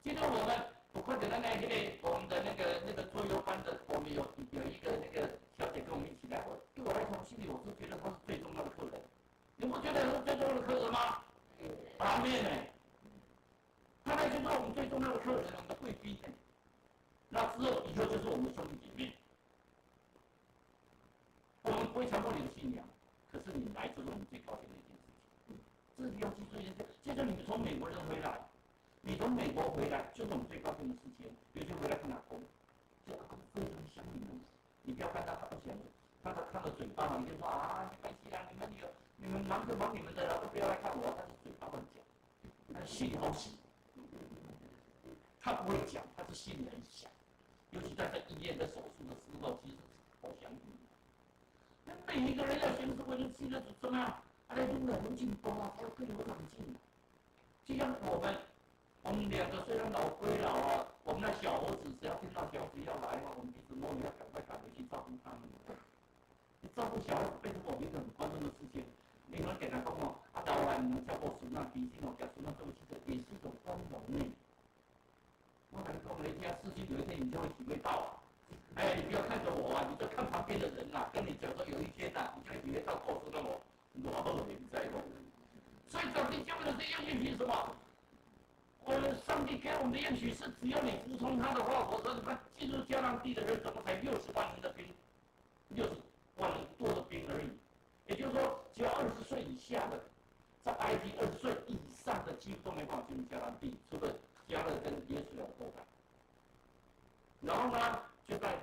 今天我们我快点来那个我们的那个桌游班的，我们有一个那个小姐跟我们一起来，我对我来讲，心里我是觉得她是最重要的客人。你不觉得是最重要的客人吗？阿面呢？他来就是我们最重要的客人，我们的贵宾呢。那之后以后就是我们兄弟姐妹。我们不会强迫你的信仰，可是你来就是我们最高兴的一件事情。这是要记住一件事，就是你们从美国人回来，你从美国回来就是我们最高兴的事情。尤其回来看阿公，这阿公非常想你们。你不要看他他不想，他的嘴巴，你就说啊，没关系啦，你们忙就忙你们的了，都不要来看我。但是嘴巴乱讲，他心里好喜，他不会讲，他是心里很想。尤其在医院在手术的时候，其实好想你。那每一个人要行事为人，记得怎么样？啊，来真的很进步啊，才会更有长进。就像我们两个虽然老归老啊，我们那小猴子只要听到小子要来我们一直摸，要赶快赶回去照顾他们。你照顾小孩子变成我们一个很关心的事情。你们给他讲哦，啊，老来你们照顾孙仔，其实哦，教孙仔做这个也是一种光荣呢。我跟你讲，人家事情有一天你就会体会到啊。哎，你不要看着我啊，你就看旁边的人呐。跟你讲说有一天呐，你就会体会到告诉那我，我好你知无？所以上帝教的是应许什么？我们上帝给我们的应许是，只要你服从他的话，否则你看进入迦南地的人，怎么才60万人的兵，60万人多的兵而已。也就是说，只要20岁以下的，在埃及20岁以上的几乎都没办法进入迦南地，除了迦勒跟耶书亚后代。然后呢，就在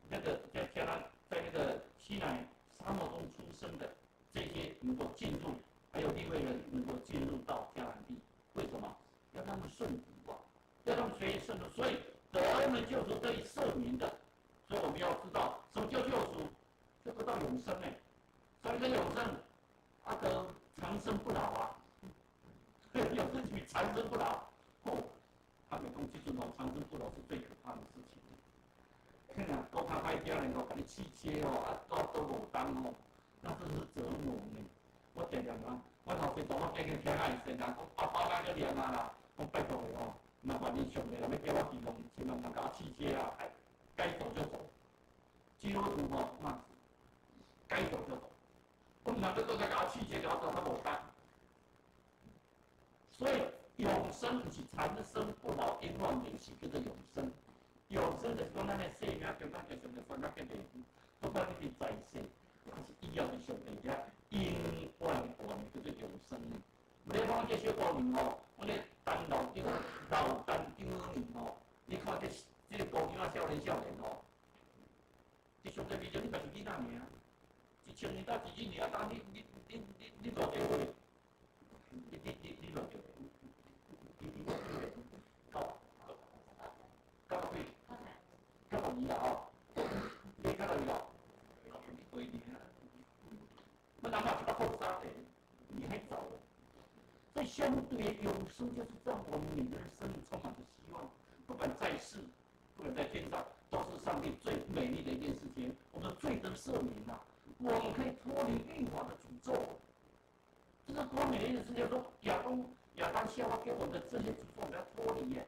那个在迦南，在那个西奈沙漠中出生的这些能够进入，还有利未人能够进入到迦南地，为什么？要他们顺服啊，要他们学习顺服，所以得恩救赎得以赦免的，所以我们要知道什么叫救赎，就得到永生哎，什么叫永生？阿得长生不老啊，永生比长生不老哦，他们讲这阵哦，长生不老是最可怕的事情。看啊，国较歹听咧，哦，共你试车哦，啊，都无当哦，那真是折磨呢。我常常啊，我头先当我今日听爱先啊，讲爸爸来个念啊啦，讲拜托的哦，麻烦你上帝若欲叫我希望，千万毋通共我试车啊，该走就走。基督徒哦，那该走就走，我毋通阁阁再共我试车，我走较无当。所以永生毋是长生不老，永远的是叫做永生。永生就是讲咱的生命中间就上帝分甲变地，不管你伫在世，还是以后伫上帝遐，永远活叫做永生。你看这小姑娘吼，阮咧陈老长、老陈长女吼，你看这个姑娘啊，少年少年吼，伫上帝面前你嘛是囡仔尔，1000年到1亿年啊，当你偌济岁？你偌济岁？你偌济岁？九岁？九年啦吼，你九年咯？你几年啊？我阿嬷103岁，你还早了。所以相对永生就是让我们每个人生命充满着希望，不管在世，不管在天上，都是上帝最美丽的一件事情。我们罪得赦免呐，我们可以脱离律法的诅咒。这是多美丽的事情！说亚当夏娃给我们的这些诅咒，我们要脱离耶。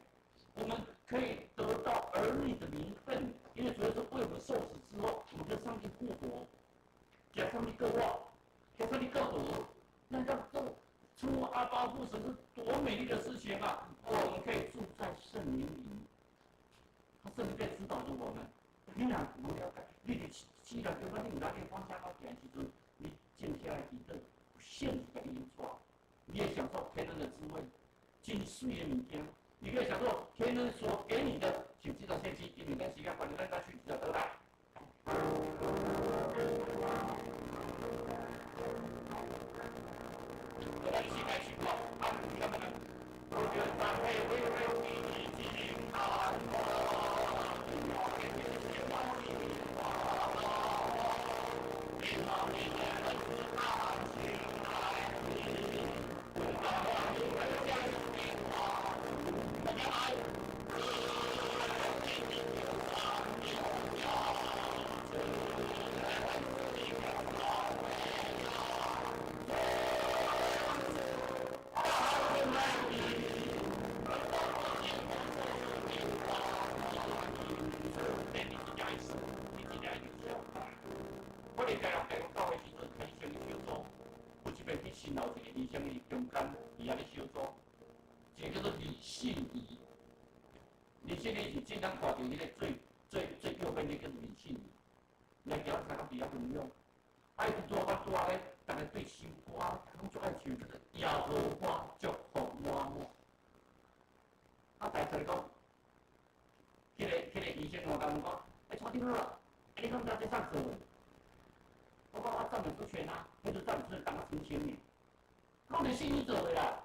我们可以得到儿女的名分，因为主要是为我们受死之后，我们跟上帝复活，加上帝各话，加上帝各和，那让这出阿爸父神是多美丽的事情啊！我们可以住在圣灵里，他圣灵在指导着我们。你若无了解，你伫死人中间，你毋知你放下到行时阵，你静下来祈祷，圣灵共你引带，你会享受天恩的滋味。台南台中教會時陣開始成立小組，有一擺去新樓一個醫生伊中間佇遐咧小組，一個叫做李信儀，李信儀是經常看著彼個最最最右邊那個李信儀，來叫阮三個佇遐分享。啊，伊拄我拄仔咧，逐家對唱歌，攏足愛唱這個耶和華祝福滿滿。啊，大出來講，彼個醫生我共阮講，欸，蔡長老，啊，你敢知這啥做？我講我讚美之泉啊，彼個讚美之泉當啊澄清的，攏是信你做的啦，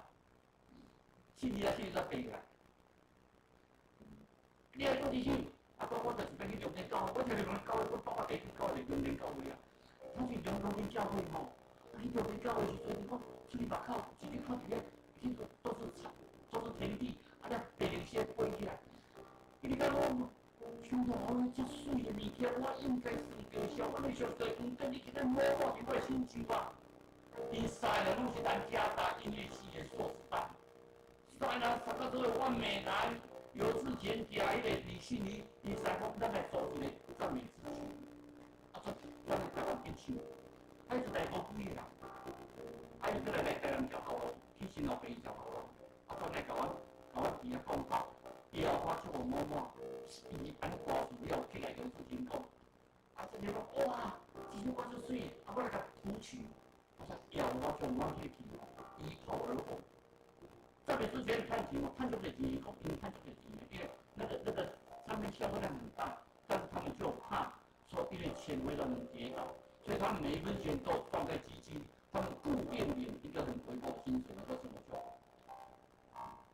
信你啊，信你煞爬起來。你愛做醫生？啊，我就是欲去中間教會，我聽你講教會，我包括地區教會、中間教會啊。他去中間教會吼，啊，去中間教會時陣，伊講出去外口，一日看一個，彼個都是草，都是田地，啊，了白綠色飛起來。伊講我想到哦，遮媠的物件，我應該是叫小，我的上帝恩典，你今日摸摸佇我的手上啊。𪜶三个人攏是咱嘉大音樂系的碩士班，三個人三個都是我美南尤志堅加彼個李信儀，𪜶三個咱來組一個讚美之泉，啊，出咱來台灣去唱，啊，伊就來無幾個人，啊，伊閣來來台南食頭路，去新老病院食頭路，啊，轉來共阮共阮弟仔講講，耶和華祝福滿滿，伊按呢歌詞了起來尤志堅講，啊，這個講哇，這首歌足媠，啊，我來共譜曲。耶和華祝福滿滿彼個曲吼，一炮而紅。讚美之泉賺錢嘛，賺足濟錢，講因賺足濟錢的，因為那個唱片銷售量很大，但是他們就怕說因為錢會讓人跌倒，所以他們每一分錢都放在基金，他們固定領一個很微薄的薪水，能夠這麼做。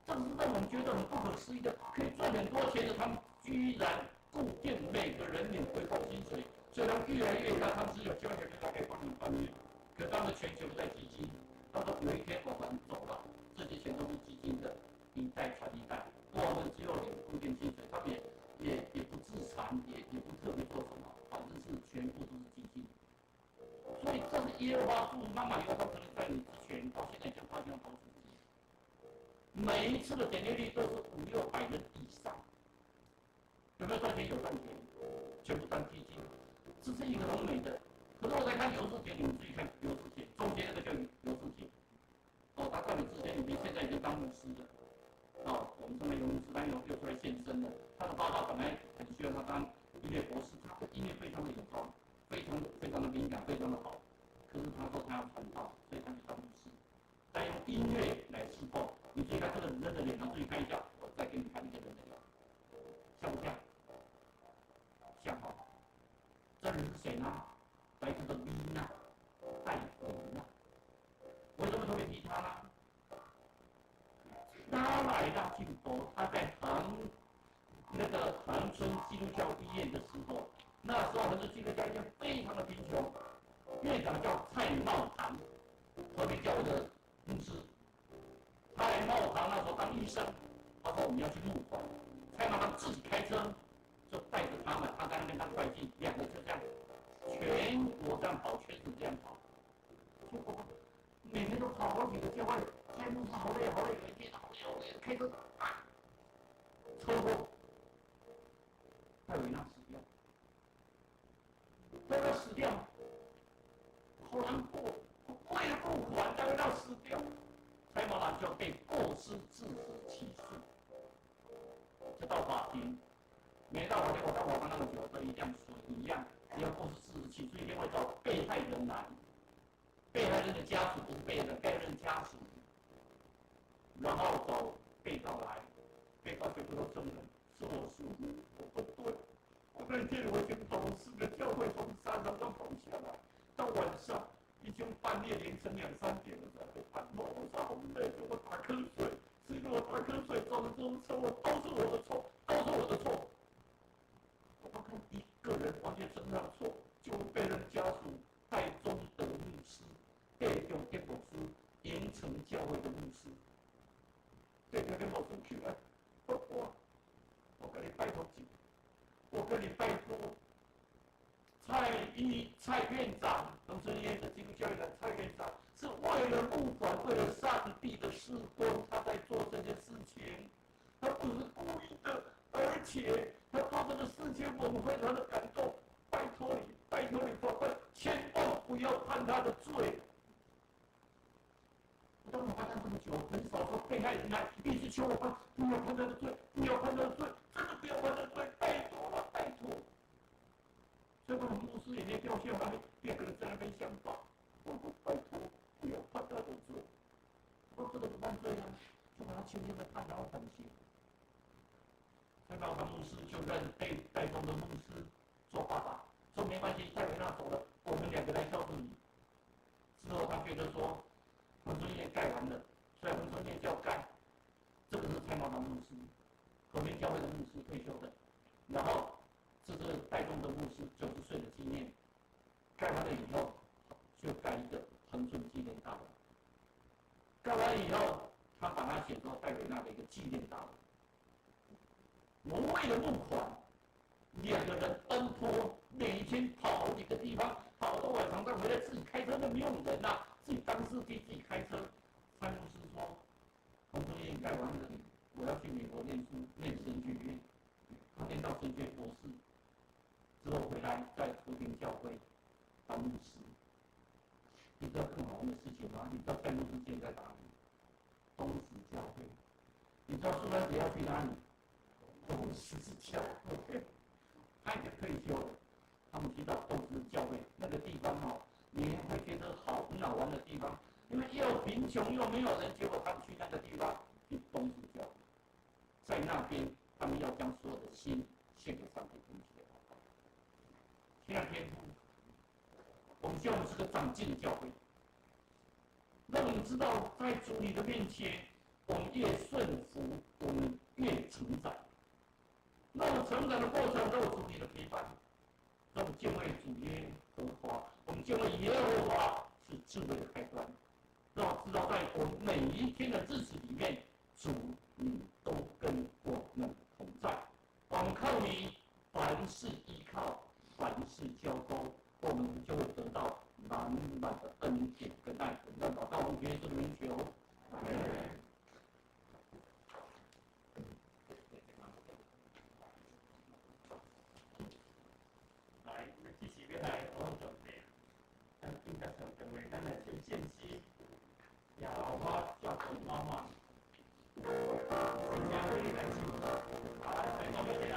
這個是讓我們覺得很不可思議的，可以賺很多錢的，他們居然固定每個人領微薄薪水，所以他們越來越大，他們是有交錢，他可以幫你翻面。可他們的錢全部在基金，他說有一天我們走了，這些錢都是基金的，一代傳一代，我們只有領固定薪水，他們也不置產，也不特別做什麼，反正是全部都是基金。所以這是耶和華祝福媽媽，耶和華可能在你之前到現在已經發現投資機，每一次的點閱率都是五六百人以上，有沒有賺錢？有賺錢，全部當基金，這是一個很美的。可是我在看尤志杰，你們注意看尤志杰，中間那個叫尤志杰，哦，他在你之前裡面現在已經當牧師了，哦，我們稱為尤牧師，他又出來現身了。他的爸爸本來很希望他當音樂博士，他的音樂非常的有高，非常非常的敏感，非常的好。可是他說他要傳道，所以他就當牧師，再用音樂來侍奉。你注意看這個人的臉，注意看一下，我再給你看一個人的臉，像不像？像哦。這人是誰呢？來自的米娜，戴維娜，為什麼特別提他呢？他來到進步，他在那個恆春基督教醫院的時候，那時候恆春基督教醫院非常的貧窮，院長叫蔡茂堂，和平教會的牧師。蔡茂堂那時候當醫生，他說我們要去募款，蔡茂堂自己開車，就帶着他們，他在那邊當會計，兩個就這樣。全國這樣跑，全省這樣跑，結果每天都跑好幾個教會，開路好累好累，每天好累好累，開車啊，車禍，戴維娜死掉，戴維娜死掉，好難過，為了募款，戴維娜死掉，蔡茂堂就被過失致死起訴，就到法庭，沒到法庭，我當法官那麼久，都一樣說一樣。只要過失致死起訴，一定會找被害人來，被害人的家屬不是被害人，被害人的家屬，然後找被告來，被告全部都證人，是我疏忽，我不對，我那天我已經跑四個教會從山上都跑下來，到晚上已經半夜凌晨兩三點了才被判我說好累，我打瞌睡，是因為我打瞌睡造成這種車禍，都是我的錯，都是我的錯，我不看一個人完全承認錯，就被人家屬戴宗德牧師、戴中德牧師、鹽埕教會的牧師，戴中德牧師起來，我跟你拜託一，我跟你拜託，蔡院長，農村醫院的基督教院的蔡院長，是為了募款，為了上帝的事工，他在做這件事情，他不是故意的，而且他做這個事情，我們非常的感動。拜託你，拜託你，法官，千萬不要判他的罪。我当我发单这么久，很少说被害人来一直求我判，不要判他的罪，不要判他的罪，真的不要判他的罪，拜托了，拜托。所以我们牧师眼泪掉下来，两个人在那边相抱，我说拜托，不要判他的罪，我这个不犯罪啊，就把他轻轻的判，然后反省。蔡道的牧师就认被带动的牧师做爸爸，说没关系，戴维娜走了，我们两个来照顾你。之后他觉得说，恒春院盖完了，所以恒春院叫盖，这个是蔡茂堂牧师，和平教会的牧师退休的，然后这是带动的牧师90岁的纪念，盖完了以后就盖一个恒春纪念大楼，盖完以后，他把它写作戴维娜的一个纪念大楼。我为了募款，两个人奔波，每天跑好几个地方，跑到晚上再回来自己开车都没有人呐，自己当司机自己开车。蔡牧师说：“洪春燕盖完了，我要去美国念书，念神学院。他念到神学博士之后回来，在和平教会当牧师。你知道更好玩的事情吗？你知道蔡牧师现在哪里？东石教会。你知道苏珊姐要去哪里？东石教会，他已经退休了。他们去到东石教会那个地方哦，你会觉得好很好玩的地方，因为又贫穷又没有人。结果他们去那个地方，去东石教会，在那边他们要将所有的心献给上帝，并且祷告。亲爱的天父，我们希望我们是个长进的教会，让我们知道在主你的面前，我们越顺服，我们越成长。那我成长的过程都有主你的陪伴，让我们敬畏主耶和华，我们敬畏耶和华是智慧的开端。让我知道，在我们每一天的日子里面，主你都跟我们同在。我们靠你，凡事依靠，凡事交托，我们就会得到满满的恩典跟爱。让祷告，我们耶稣的名求。信息，耶和华照顾妈妈，真正你来唱，啊，咱讲要一下。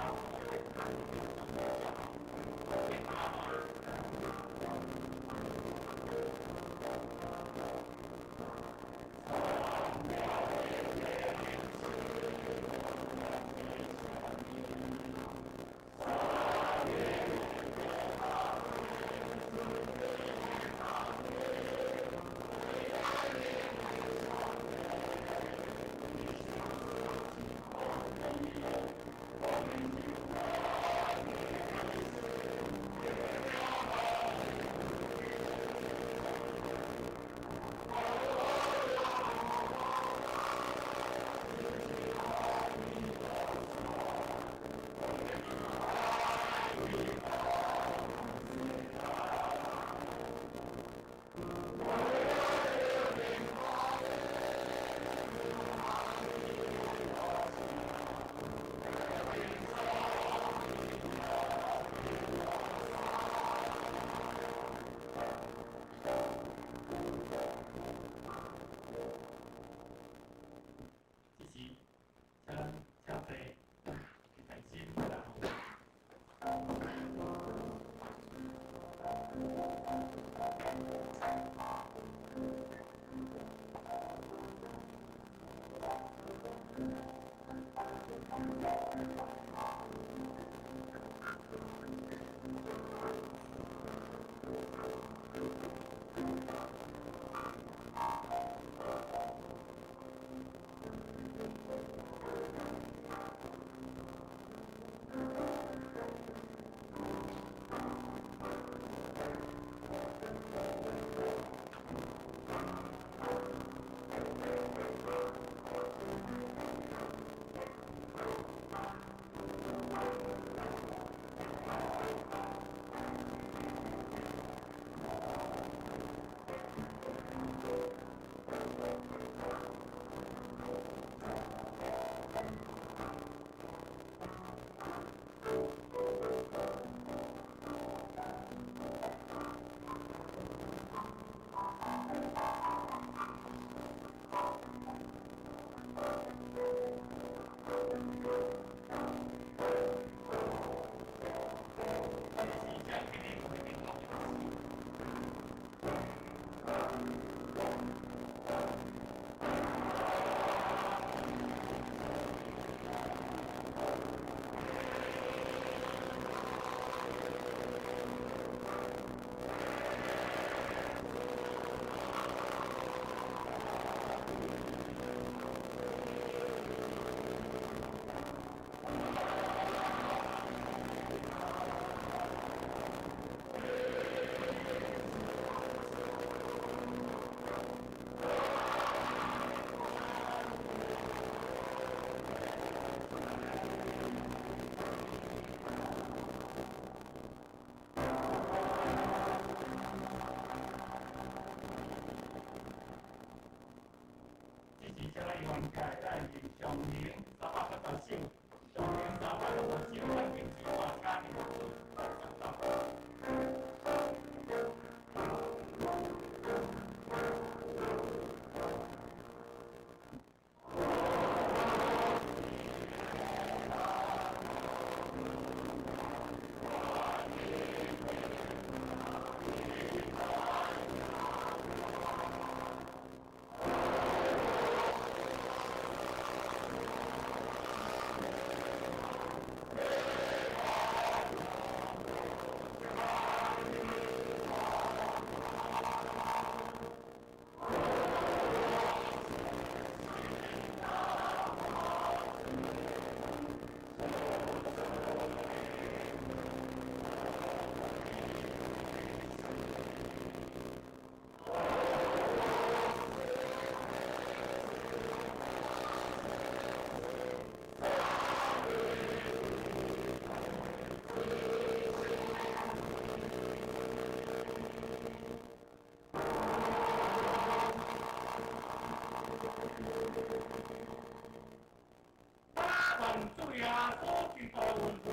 愿主耶稣基督恩惠、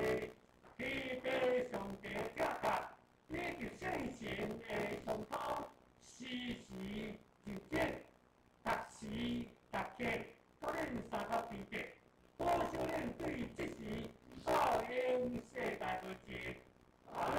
天父上帝的疼爱，以及圣神的相通，时时日日，逐时逐刻，甲恁相佮彼得，保守恁对这时到永世代无尽。阿们。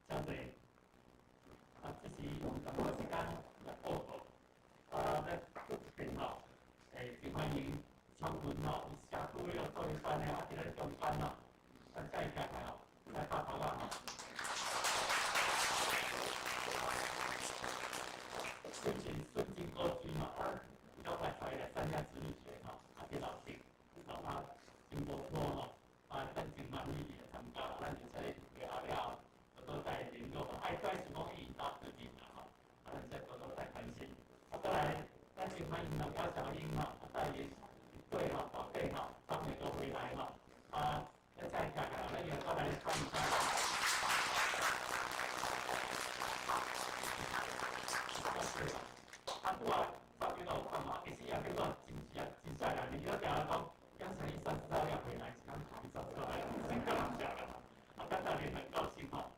真济，啊，这是用淡薄时间来报告，啊，咱这边吼，真欢迎充分吼，社区的做伙班的，啊，伫咱中班吼，啊，再加来吼，来拍头啊吼。最近孙金国军吼，啊，伊拢来出来参加子女学吼，啊，这老师，啊，真无错吼，啊，咱真满意来参加，咱就说后了。都在联络，爱在是讲伊到自己啦吼，啊，咱再多多再关心。啊，再来，咱真欢迎老家小英吼，啊，带伊对吼，宝贝吼，从美国回来吼，啊，咱再看看，咱又过来看一下。啊，拄啊，发觉到看嘛，其实也叫做真正真帅啦，你了听讲，刚才伊30号要回来，是讲30号来，先跟人食啦，啊，咱当然很高兴吼。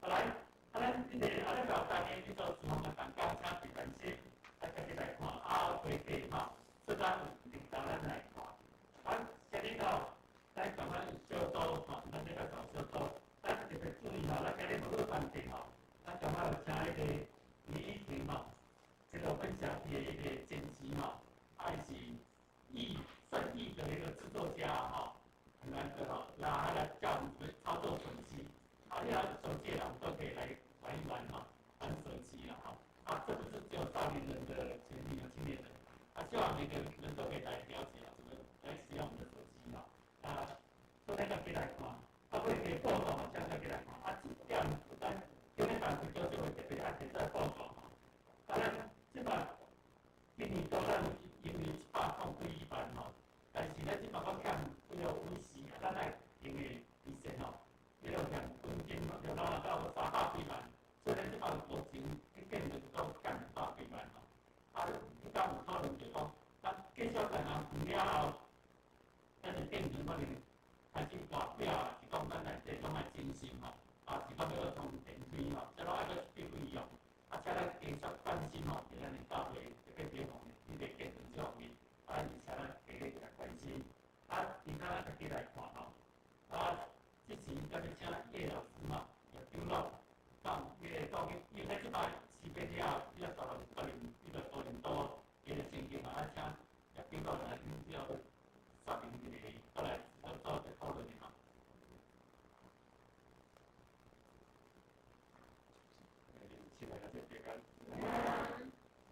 啊来，啊咱这个啊咱老大家去做厨房的同工，请平常心，来家己来看，啊规矩吼，这咱有领导咱来看。啊，今日吼，咱台湾小组吼，咱这个小组，咱特别注意吼，咱今日无去办定吼，咱台湾有请迄个李依婷吼，这个分享伊的一个剪辑吼，啊伊是义正义的一个制作家吼，很难得吼，那还来教我们怎么操作手机。啊，你啊，手机人都可以来玩一玩吼，玩手机啦吼。啊，这不是只有少年人的权利啊，青年人。啊，希望每个人都可以来了解啊，怎么来使用我们的手机吼。啊，昨天就可以来看，啊，会给报告，这样就可以来看。啊，这点咱今日办会叫做特别爱提出来报告吼。啊，咱这摆今年度咱盈利100几万吼，但是咱这摆阁欠几个五十啊，咱爱用的利息吼。迄个欠本金嘛，就拿到300几万，所以咱这摆目前去建就讲欠200几万吼。啊，你敢有可能就讲，咱继续在人还了后，咱就变成可能开始挂表啊，是讲咱内底拢爱精心吼，啊，是讲要装电梯吼，这拢爱阁费用，啊，请咱继续关心吼，伫咱的教会特别这方面，迄个建设这方面，啊，而且咱继续来关心，啊，其他咱家己来看吼，啊。这时，咱要请叶老师嘛，叶长老讲，伊会讲伊，因为咱这摆时间了，伊要到了伊个多伦多，伊个圣经嘛，啊，请叶长老来了说明一下，过来做一个讨论的嘛。亲爱的这个，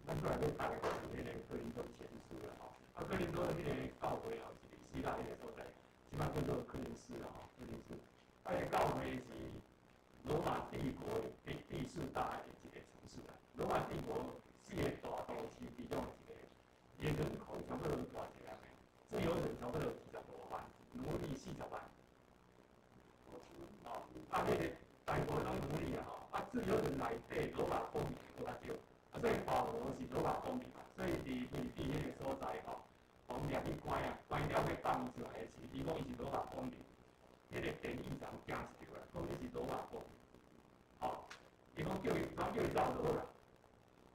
咱过来要读的是彼个哥林多前书啦吼，啊，哥林多的彼个教会吼，是伫希腊彼个所在，这摆叫做哥林斯啦吼，哥林斯。啊，个教会是罗马帝国的第四大的一个城市啦。罗马帝国四个大都市其中一个，伊人口差不多偌济人，自由人差不多20多万，奴隶40万。哦，啊，彼个大部分拢奴隶啊吼，啊，自由人内底罗马公民阁较少，啊，所以保罗是罗马公民嘛，所以伫腓立比彼个所在吼，互掠去关啊，关了欲放伊出来时，伊讲伊是罗马公民。彼个典狱长惊一跳啦，讲你是罗马公民，吼，伊讲叫伊，讲叫伊走就好啦，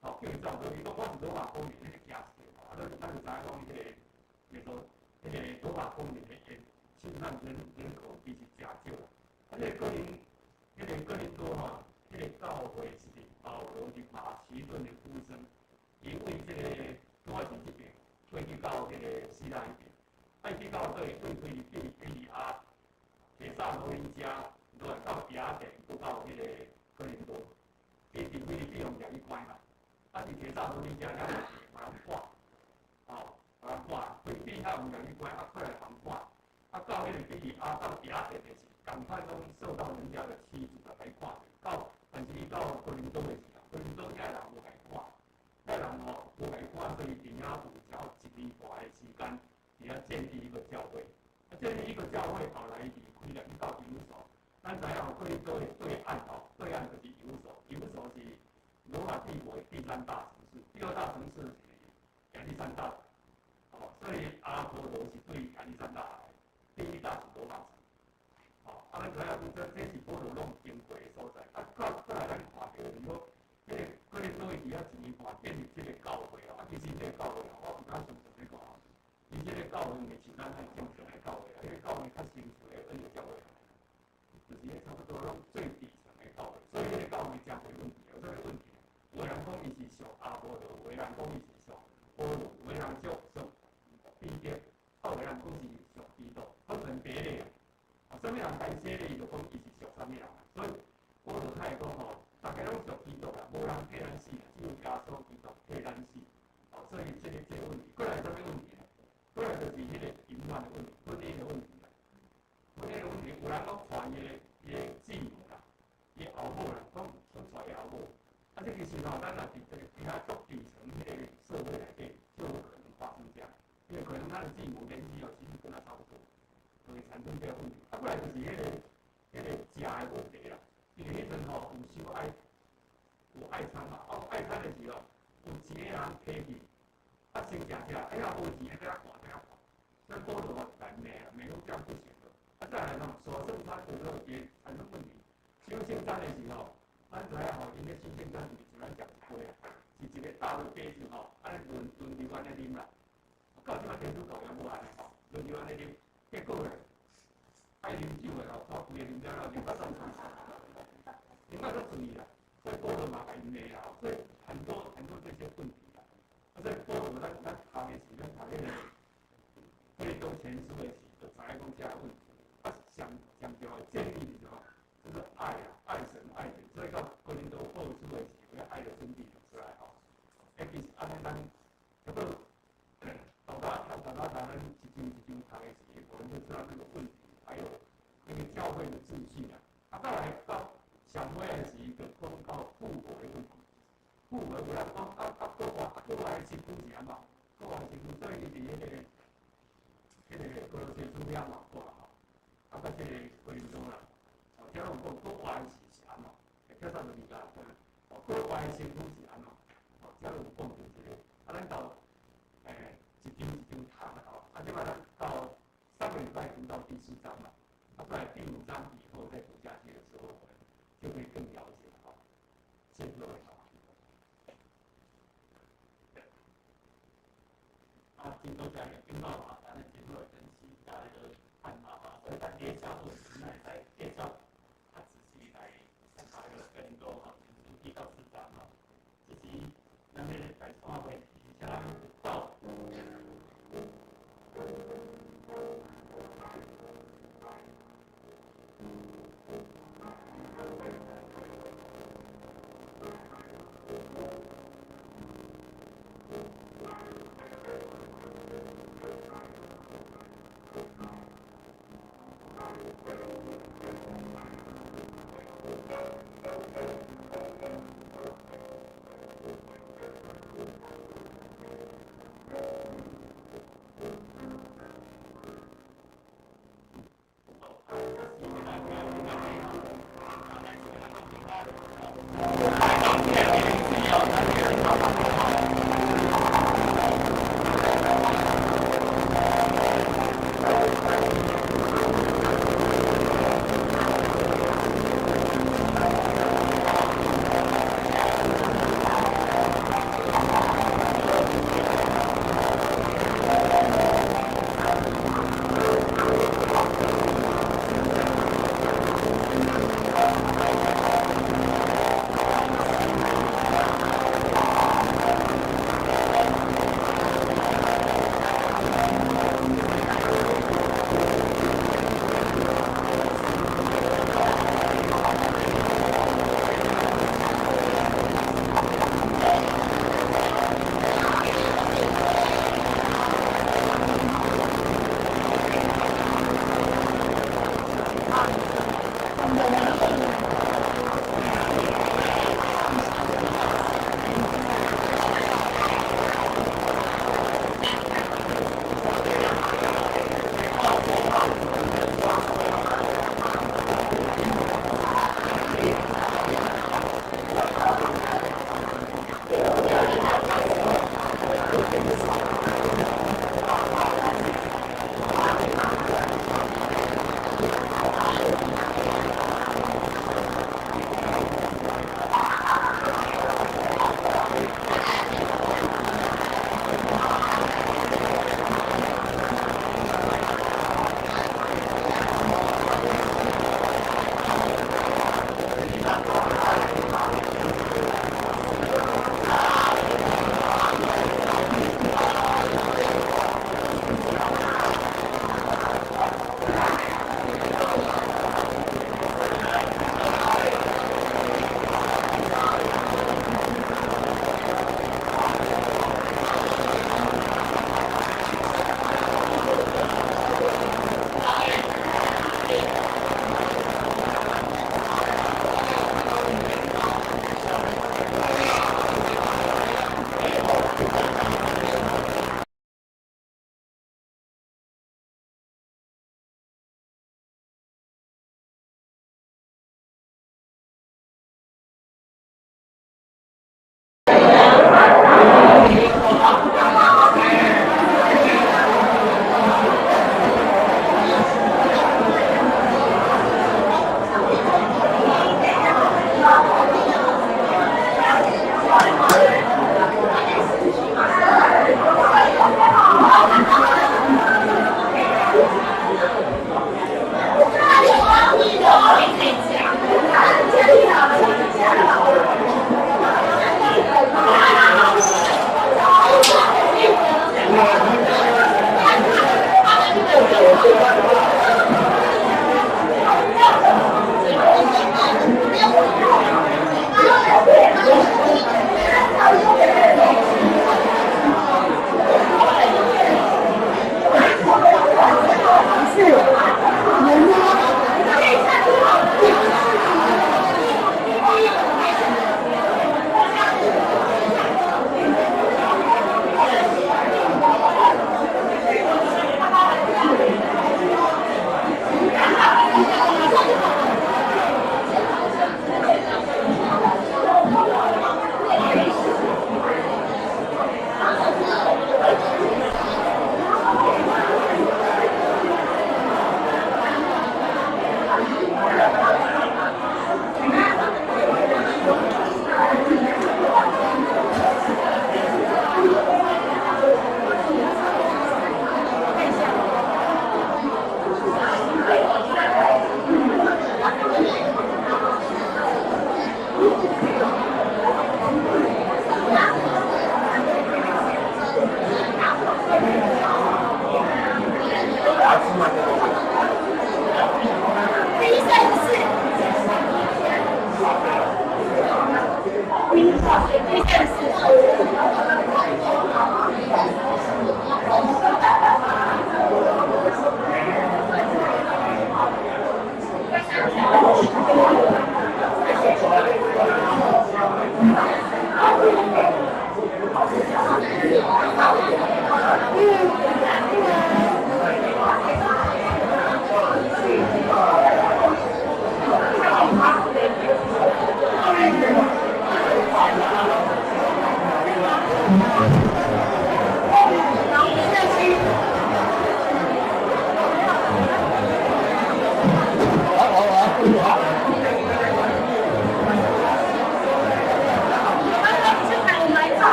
吼，叫伊走就好，伊讲我是罗马公民，彼个惊一跳，啊，咱就知影讲彼个叫做彼个罗马公民的侵犯人口其实诚少啦。啊，彼个哥林多吼，彼个教会是伫保罗伫马其顿的呼声，伊为这个拄仔是这边过去到彼个希腊彼边，啊，伊去到佗位为腓立比亚。帖撒罗尼迦，落来到雅典，阁到彼个哥林多，伊伫腓立比予掠去关嘛，啊，伫帖撒罗尼迦遐嘛是予人赶，吼，予人赶，腓立比遐予掠去关，啊，过来予人赶，啊，啊，到彼个比利亞到雅典的時，仝款攏受到人家的驅逐來看著。到，但是伊到哥林多的時候，哥林多遐人無共伊看，遐人吼無共伊看，所以佇遐有超一年半的時間，佇遐建立一個教會。啊，建立一個教會，後來伊離開了，伊到以弗所。咱知影吼，哥林多的對岸吼，對岸就是以弗所，以弗所是羅馬帝國的第三大城市，第二大城市是亞歷山大。哦，所以阿波羅是對亞歷山大來的，第一大是羅馬城。哦，啊，咱知影講這是保羅攏經過的所在。啊，閣來咱看著就是講，彼个哥林多伊佇遐一年半建立這个教會哦，啊，其實這个教會哦，我毋敢相信咧講哦，伊這个教會毋是像咱遐正常的教會啊，彼个教會較成熟的恩的教會，就是彼差不多攏最底層的教會，所以彼个教會誠濟問題，有啥物問題？有的人講伊是屬阿波羅，有的人講伊是屬保羅，有的人屬彼得，啊，有的人講是屬基督，分門別類啊。啊，啥物人該寫的，伊就講伊是屬啥物人。所以保羅他會講吼，逐家攏屬基督啦，無人替咱死啦，只有耶穌基督替咱死。哦，所以這個問題，過來啥物問題呢？過來就是彼個淫亂的問題，婚姻的問題啦。婚姻的問題，有人講傳伊的繼母啦，伊的後母啦，講想娶伊後母。啊，這其實吼，咱若佇這個佇遐足底層彼個社會內底，就有可能發生這樣，因為可能他的繼母年紀哦，其實跟他差不多，就會產生這個問題。啊，過來就是彼个食的問題啦，因為彼陣吼有收愛有愛餐嘛，啊愛餐的時候，有錢的人提去，啊先食食，哎呀無錢的閣較看閣較看，所以保羅來罵啊，罵講這樣不行的。啊，再來吼，守聖餐的時候也產生問題，守聖餐的時候。咱知影吼，𪜶咧守聖餐是像咱食一杯啊，是一個大的杯子吼，按呢輪輪流按呢啉啦。到這擺天主教也無按呢吼，輪流按呢啉，結果咧，愛啉酒的吼，拖規个啉了了，啉到散醉，啉到足醉啦。所以保羅嘛共𪜶罵啦，所以很多很多這些問題啦。啊，所以保羅咱讀的時，咱讀彼个哥林多前書的時，就知影講這个問題。啊，上上重要的建立是啥？就是愛啊，愛神愛人，所以到哥林多後書的時，有愛的真諦就出來吼。欸，其實按呢，咱差不多到達到達咱一章一章讀的時，我們就知道那個問題，還有那個教會的秩序啊。啊，再來到上尾的是就講到復活的問題。復活有人講啊啊，復活的身軀是按怎？復活的身軀，所以伊佇彼个歌羅西書遐嘛有講吼，啊，佮這個哥林多啦。遮攏講閣活的是按怎？帖撒羅尼迦哦，閣活的身軀是按怎？哦，遮攏有講著這個。啊，咱到一章一章讀吼，啊，這擺咱到上個禮拜讀到第四章嘛，啊，再來第五章以後再讀下去的時候，我們就會更了解吼。謝謝各位。啊，真多謝領導啊，咱真好的分析，佮彼个探討啊，所以咱佇小組時，咱會使繼續較仔細來探討彼個哥林多吼，一到四章吼。這是咱欲來散會，而且咱到。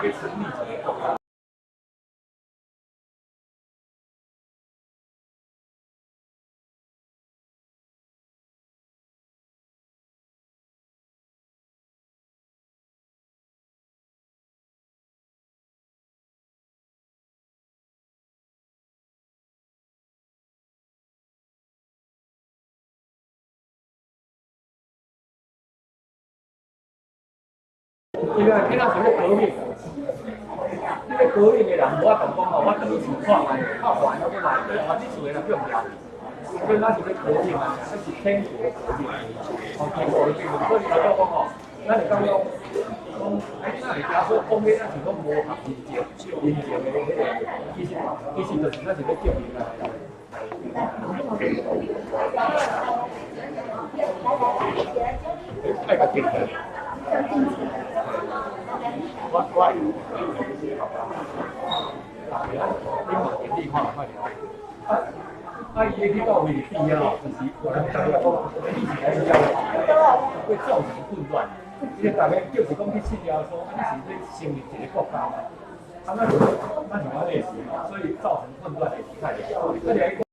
去成立一个国家。因為囡仔是咧革命，你咧革命的人無法度講吼，我轉去厝看覓，較煩我閣來，反正厝的人叫掠去，所以咱是咧革命啊，咱是天國的革命，吼，天國的革命，所以來講吼，咱會感覺講，哎，你若會耶穌講彼，咱是講無合人情，人情的彼個，其實就是咱是咧革命啊。愛共定的。我你嘛電你看看著。啊啊！伊去到位邊仔吼，就是有人感覺講，你是來枵會造成混亂。因為逐家就是講去信耶穌，啊，你是咧成立一個國家嘛？啊，咱是按呢是，所以造成混亂的時態。啊，你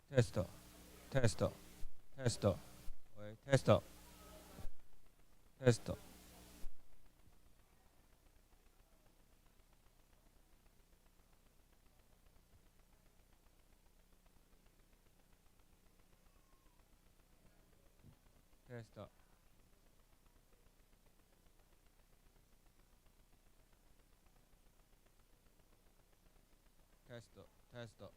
Test test test，喂，test test。test。 Test test。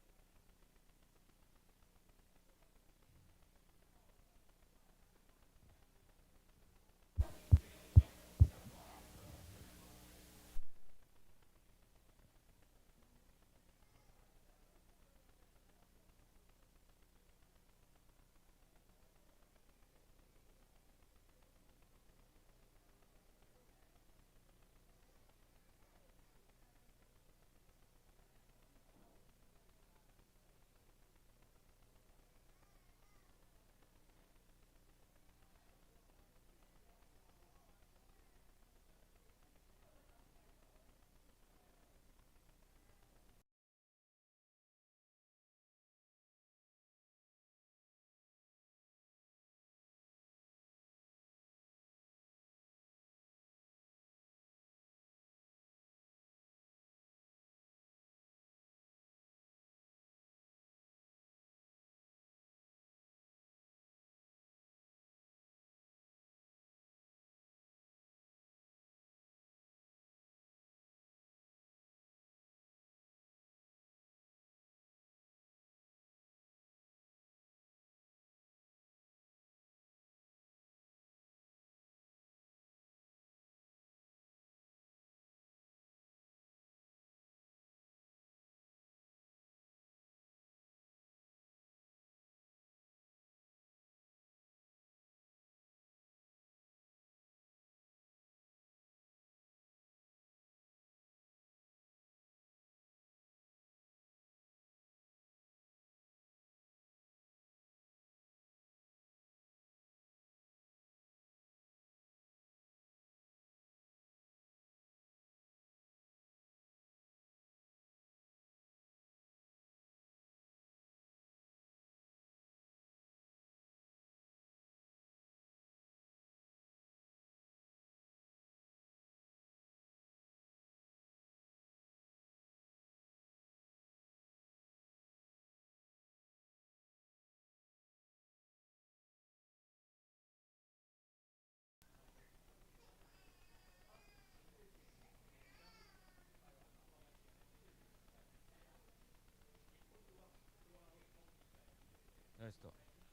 Test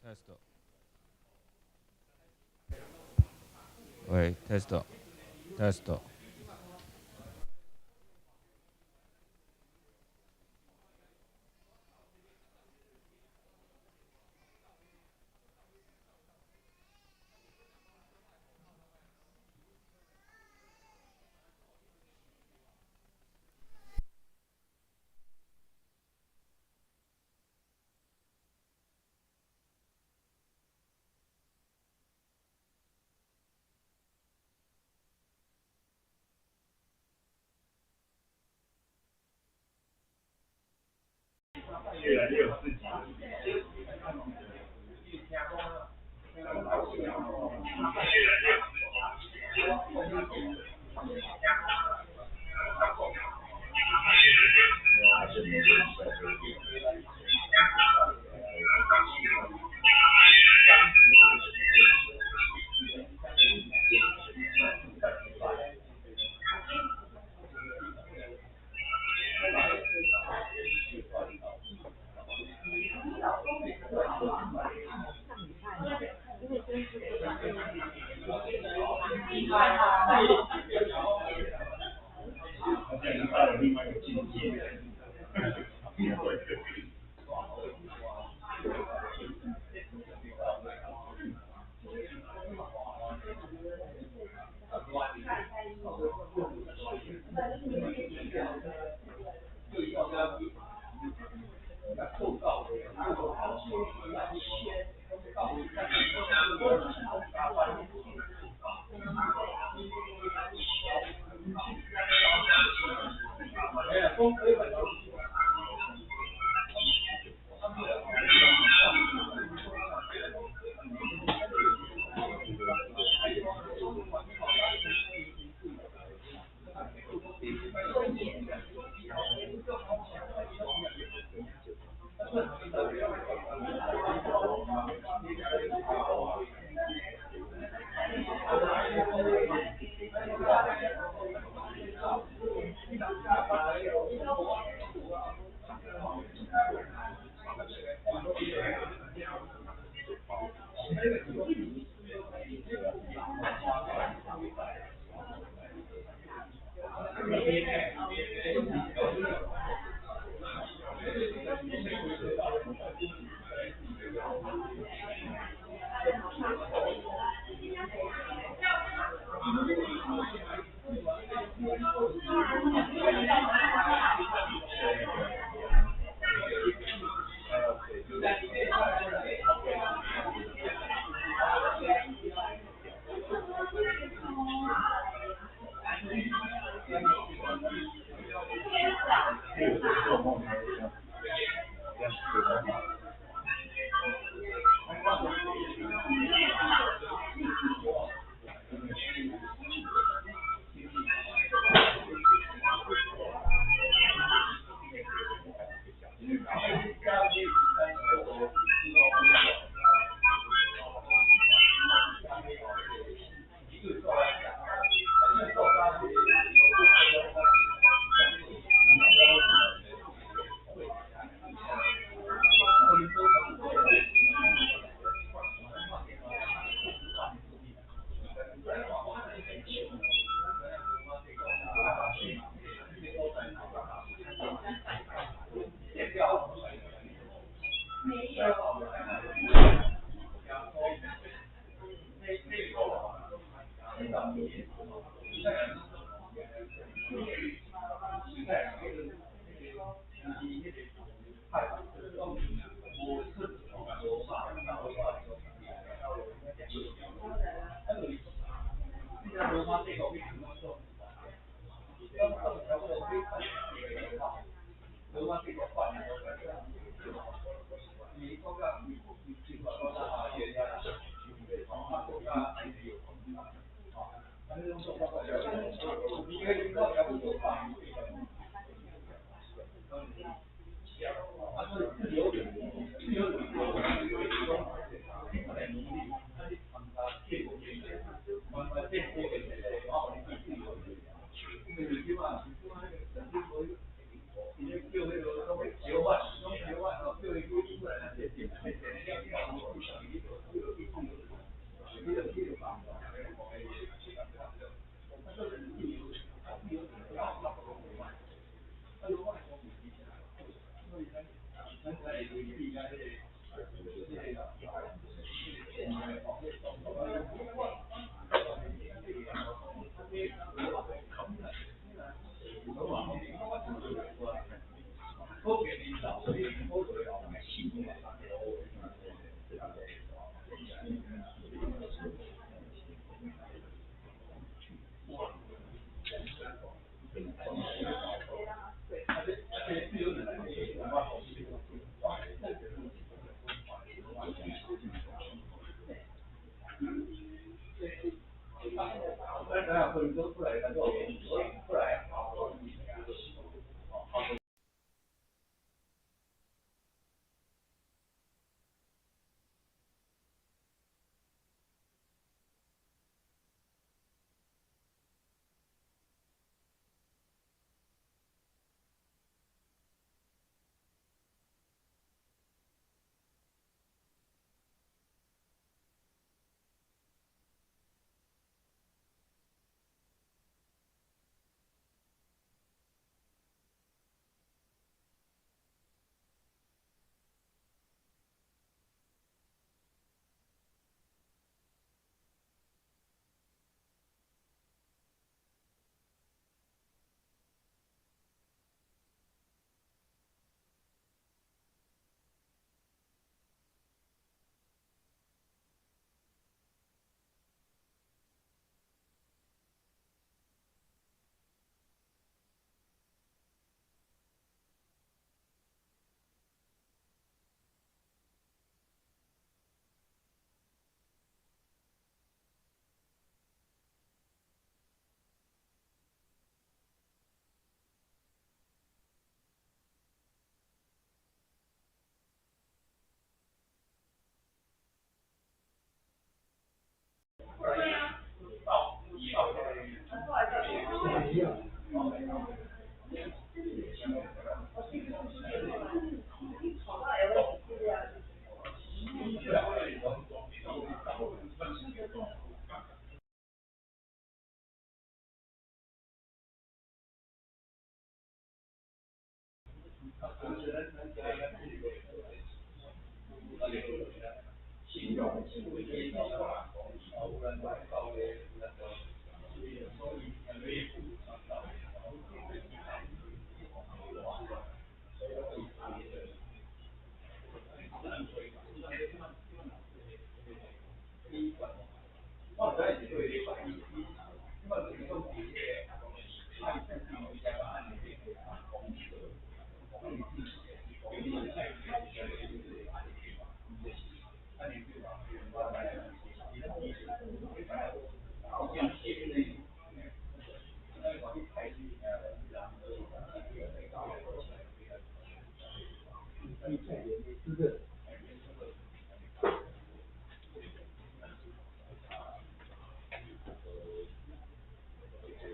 test。喂，test test。越来越有自己的。他现在已经到了另外一个境界。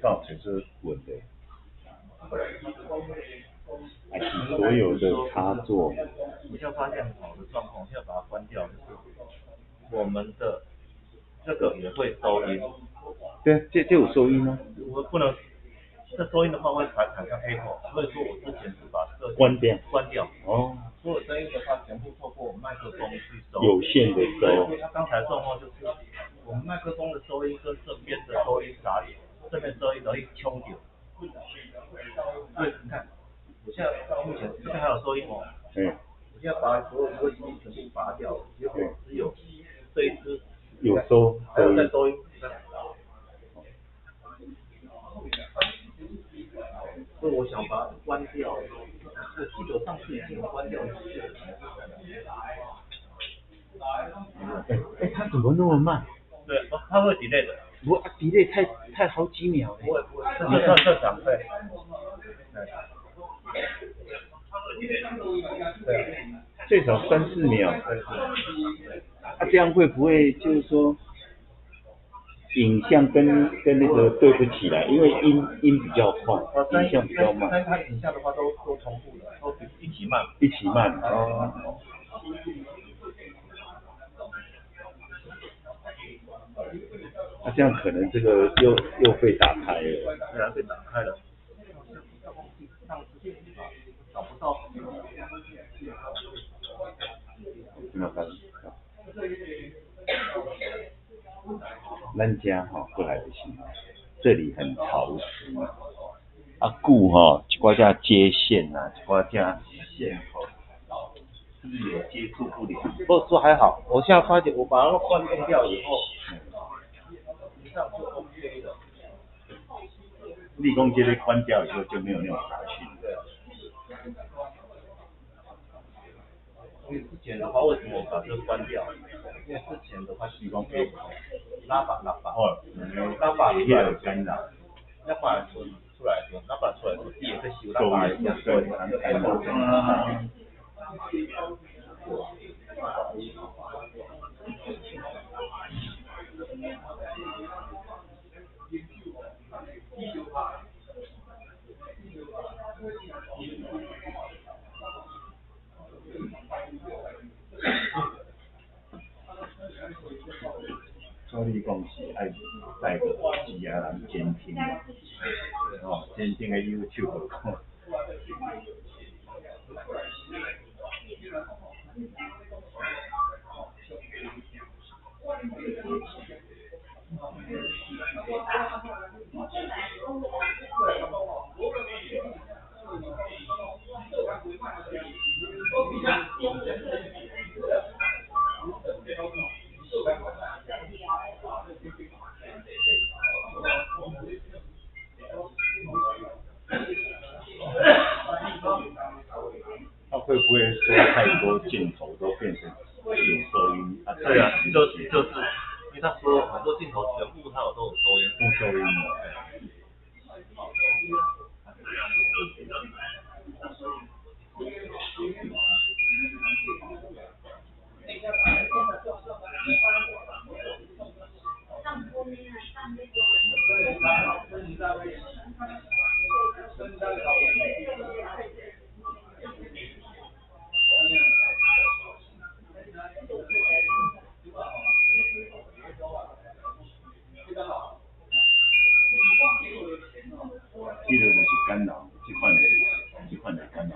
到底这问题，还是所有的插座？我现在发现好的状况，现在把它关掉，就是我们的这个也会收音。对啊，这有收音吗？我不能，这收音的话会产生 echo，所以说我之前是把这个关掉。关掉。哦。所有声音的话，全部透过麦克风去收。有线的收。对，它刚才状况就是，我们麦克风的收音跟这边的收音杂，这边收音容易冲掉。对，你看，我现在到目前这边还有收音哦。我现在把所有USB全部拔掉，结果只有这一支有收，还有在收音。所以我想把它关掉。我记得上次已经关掉一次了。哎，它怎么那么慢？对，它会 delay 的。不，delay 太好几秒了。不会不会，这正常，对。对。最少3、4秒。啊，这样会不会就是说，影像跟那个对不起来？因为音比较快，影像比较慢。但它影像的话都同步的，都一起慢。一起慢哦。那这样可能这个又被打开了。对啊，被打开了。找不到。没有关系。咱遮吼過來就是吼，這裡很潮濕，啊久吼一寡遮接線啊，一寡遮線頭，是不是有接觸不良？不過說還好，我現在發覺我把它關掉以後，這樣就 OK 了。你講這个關掉以後就沒有那種雜訊。對。因為之前的話，為什麼我把這個關掉？因為之前的話是講喇叭喇叭，哦，喇叭也有干擾。喇叭出出來的，喇叭出來的，也在修喇叭一樣，對，干擾。所以講是愛帶個耳機啊，人監聽嘛，哦，監聽個 YouTube 看。他會不會說太多鏡頭都變成有收音？啊，對啊，就是，因為他說很多鏡頭全部他有都有收音，都收音了。這個就是干擾，這款的干擾。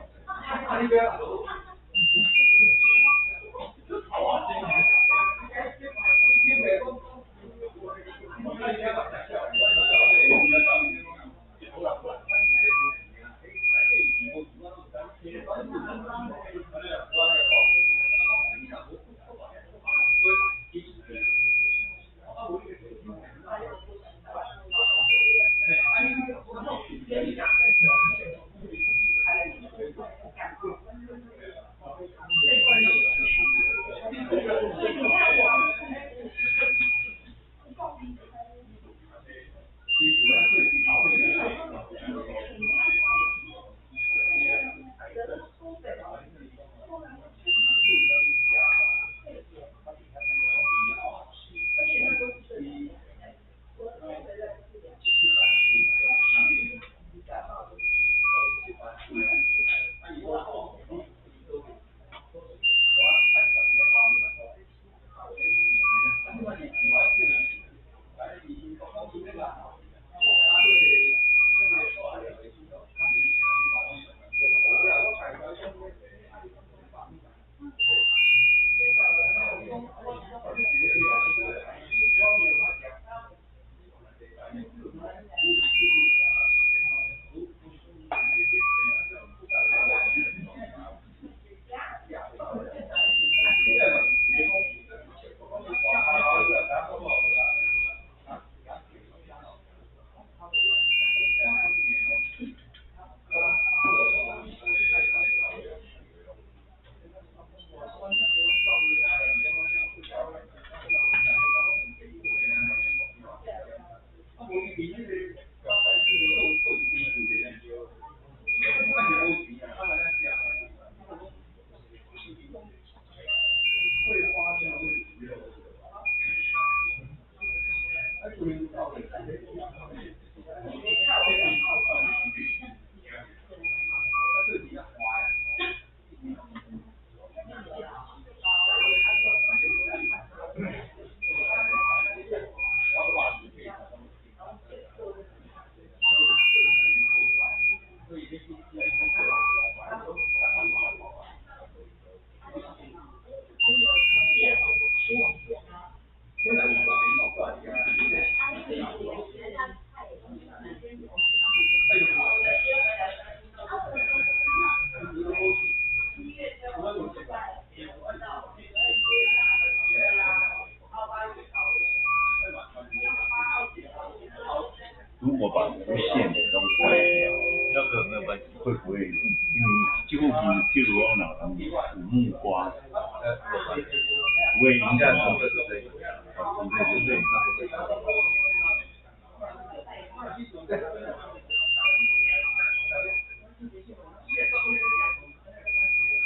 如果把無線的都關掉，那個沒有關係。會不會？因為這附近，譬如講，若人有木瓜，不會影響到。哦，純粹就這個。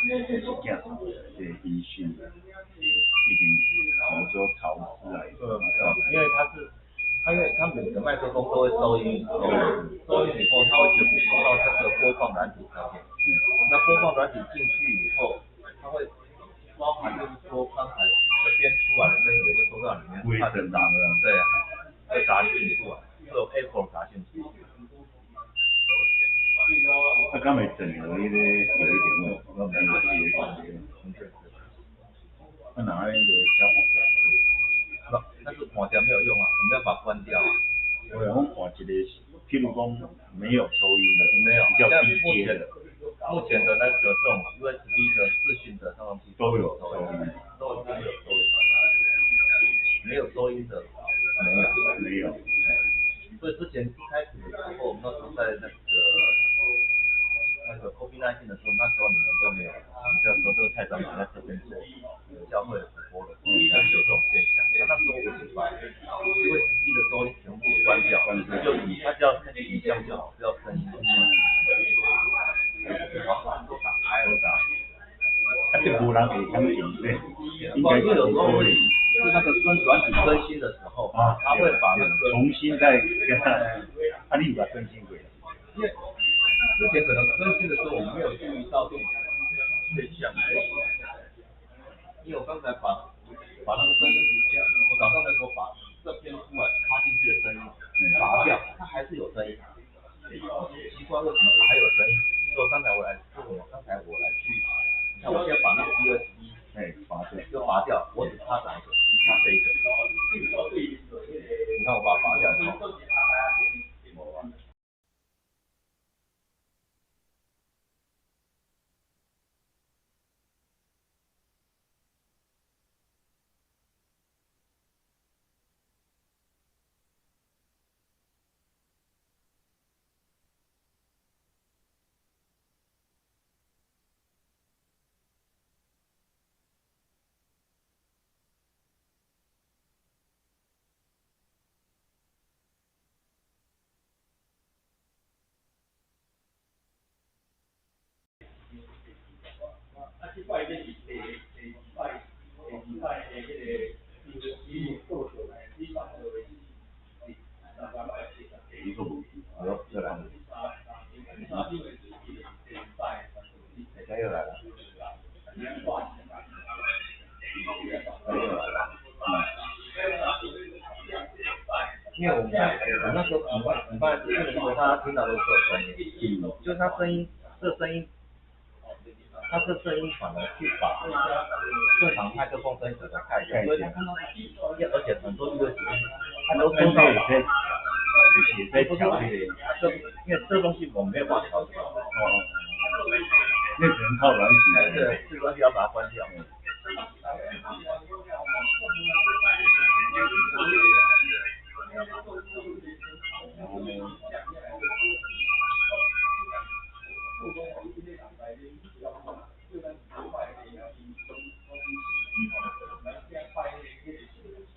是這樣，這個音訊已經比如說潮濕啊，因為它是。它因為它每個麥克風都會收音，收音以後它會全部收到這個播放軟體上面。那播放軟體進去以後，它會包含就是說剛才這邊出來的聲音也會收到裡面，它的雜，對啊，會雜訊出來，會有 echo 雜訊出來。它剛才整合那個有一點問題，我沒有有一點問題。那哪來就加換掉？但是換掉沒有用啊，我們要把它關掉啊。我講換一個，譬如講沒有收音的，沒有，比較低階的。目前的那個這種 USB 的視訊的這種都有收音，都有收音，沒有收音的沒有，沒有。所以之前一開始的時候，我們那時候在那個 COVID-19 的時候，那時候你們都沒有，你們這時候這個蔡長在這邊做教會的直播的時候，有這種現象。那時候我是把 USB 的收音全部關掉，就以它只要影像就好，不要聲音。好，都打開了，打。啊，這無人會相信，對。應該因為有時候是那個更軟體更新的時候，啊，它會把那個重新再跟它，啊，你有把更新過？因為之前可能更新的時候我們沒有注意到這種現象，因為我剛才把那個聲音，我早上的時候把這邊出來插進去的聲音拔掉，它還是有聲音。奇怪，為什麼它還有聲音？所以剛才我來，我剛才我來去，你看我現在把那個 USB 拔掉，就拔掉，我只插哪一個？插這一個。你看我把它拔掉以後。這擺這是第二擺的彼個伊做出來，你放落去是三三擺四十。一個問題，好，又來了。等下又來了。又來了。因為我們我那時候禮拜四的時候，他聽到都是有聲音，就是他聲音，這聲音。他這聲音反而去把正常麥克風聲音整個蓋掉，所以他看到，而且很多 USB 他都收到了，也在調這個，因為這東西我沒有辦法調這個，哦，那只能靠軟體，對，這軟體要把它關掉。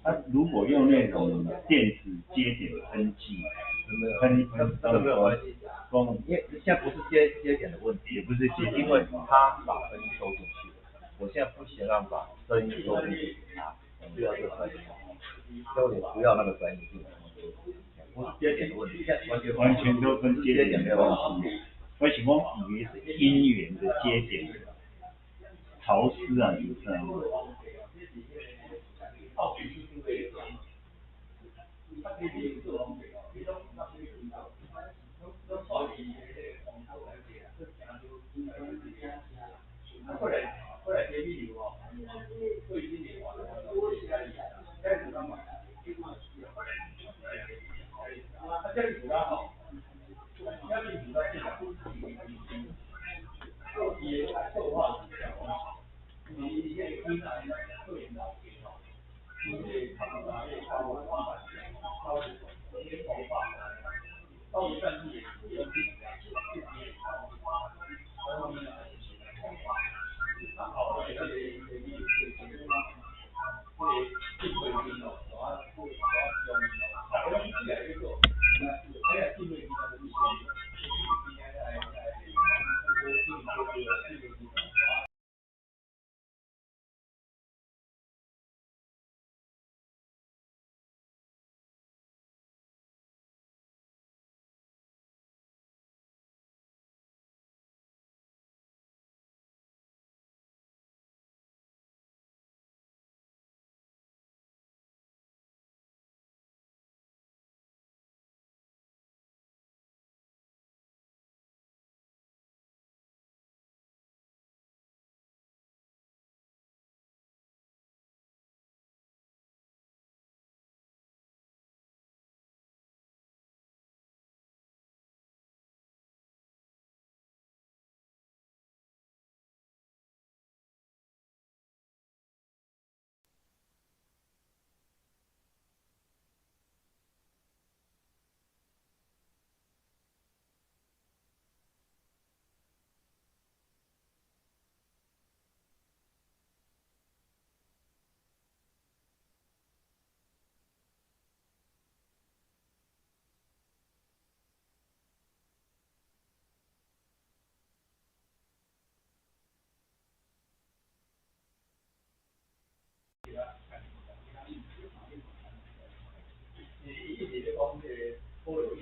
他如果用那種電子接點噴劑，噴一噴，這個沒有關係。因為現在不是接點的問題，也不是接點，因為他把聲音收進去了。我現在不想讓把聲音收進去，不要這個聲音，所以我不要那個聲音進來。不是接點的問題，現在完全都跟接點沒有關係。我是講以為是音源的接點，潮濕啊，就是。伊一直咧講彼个保留。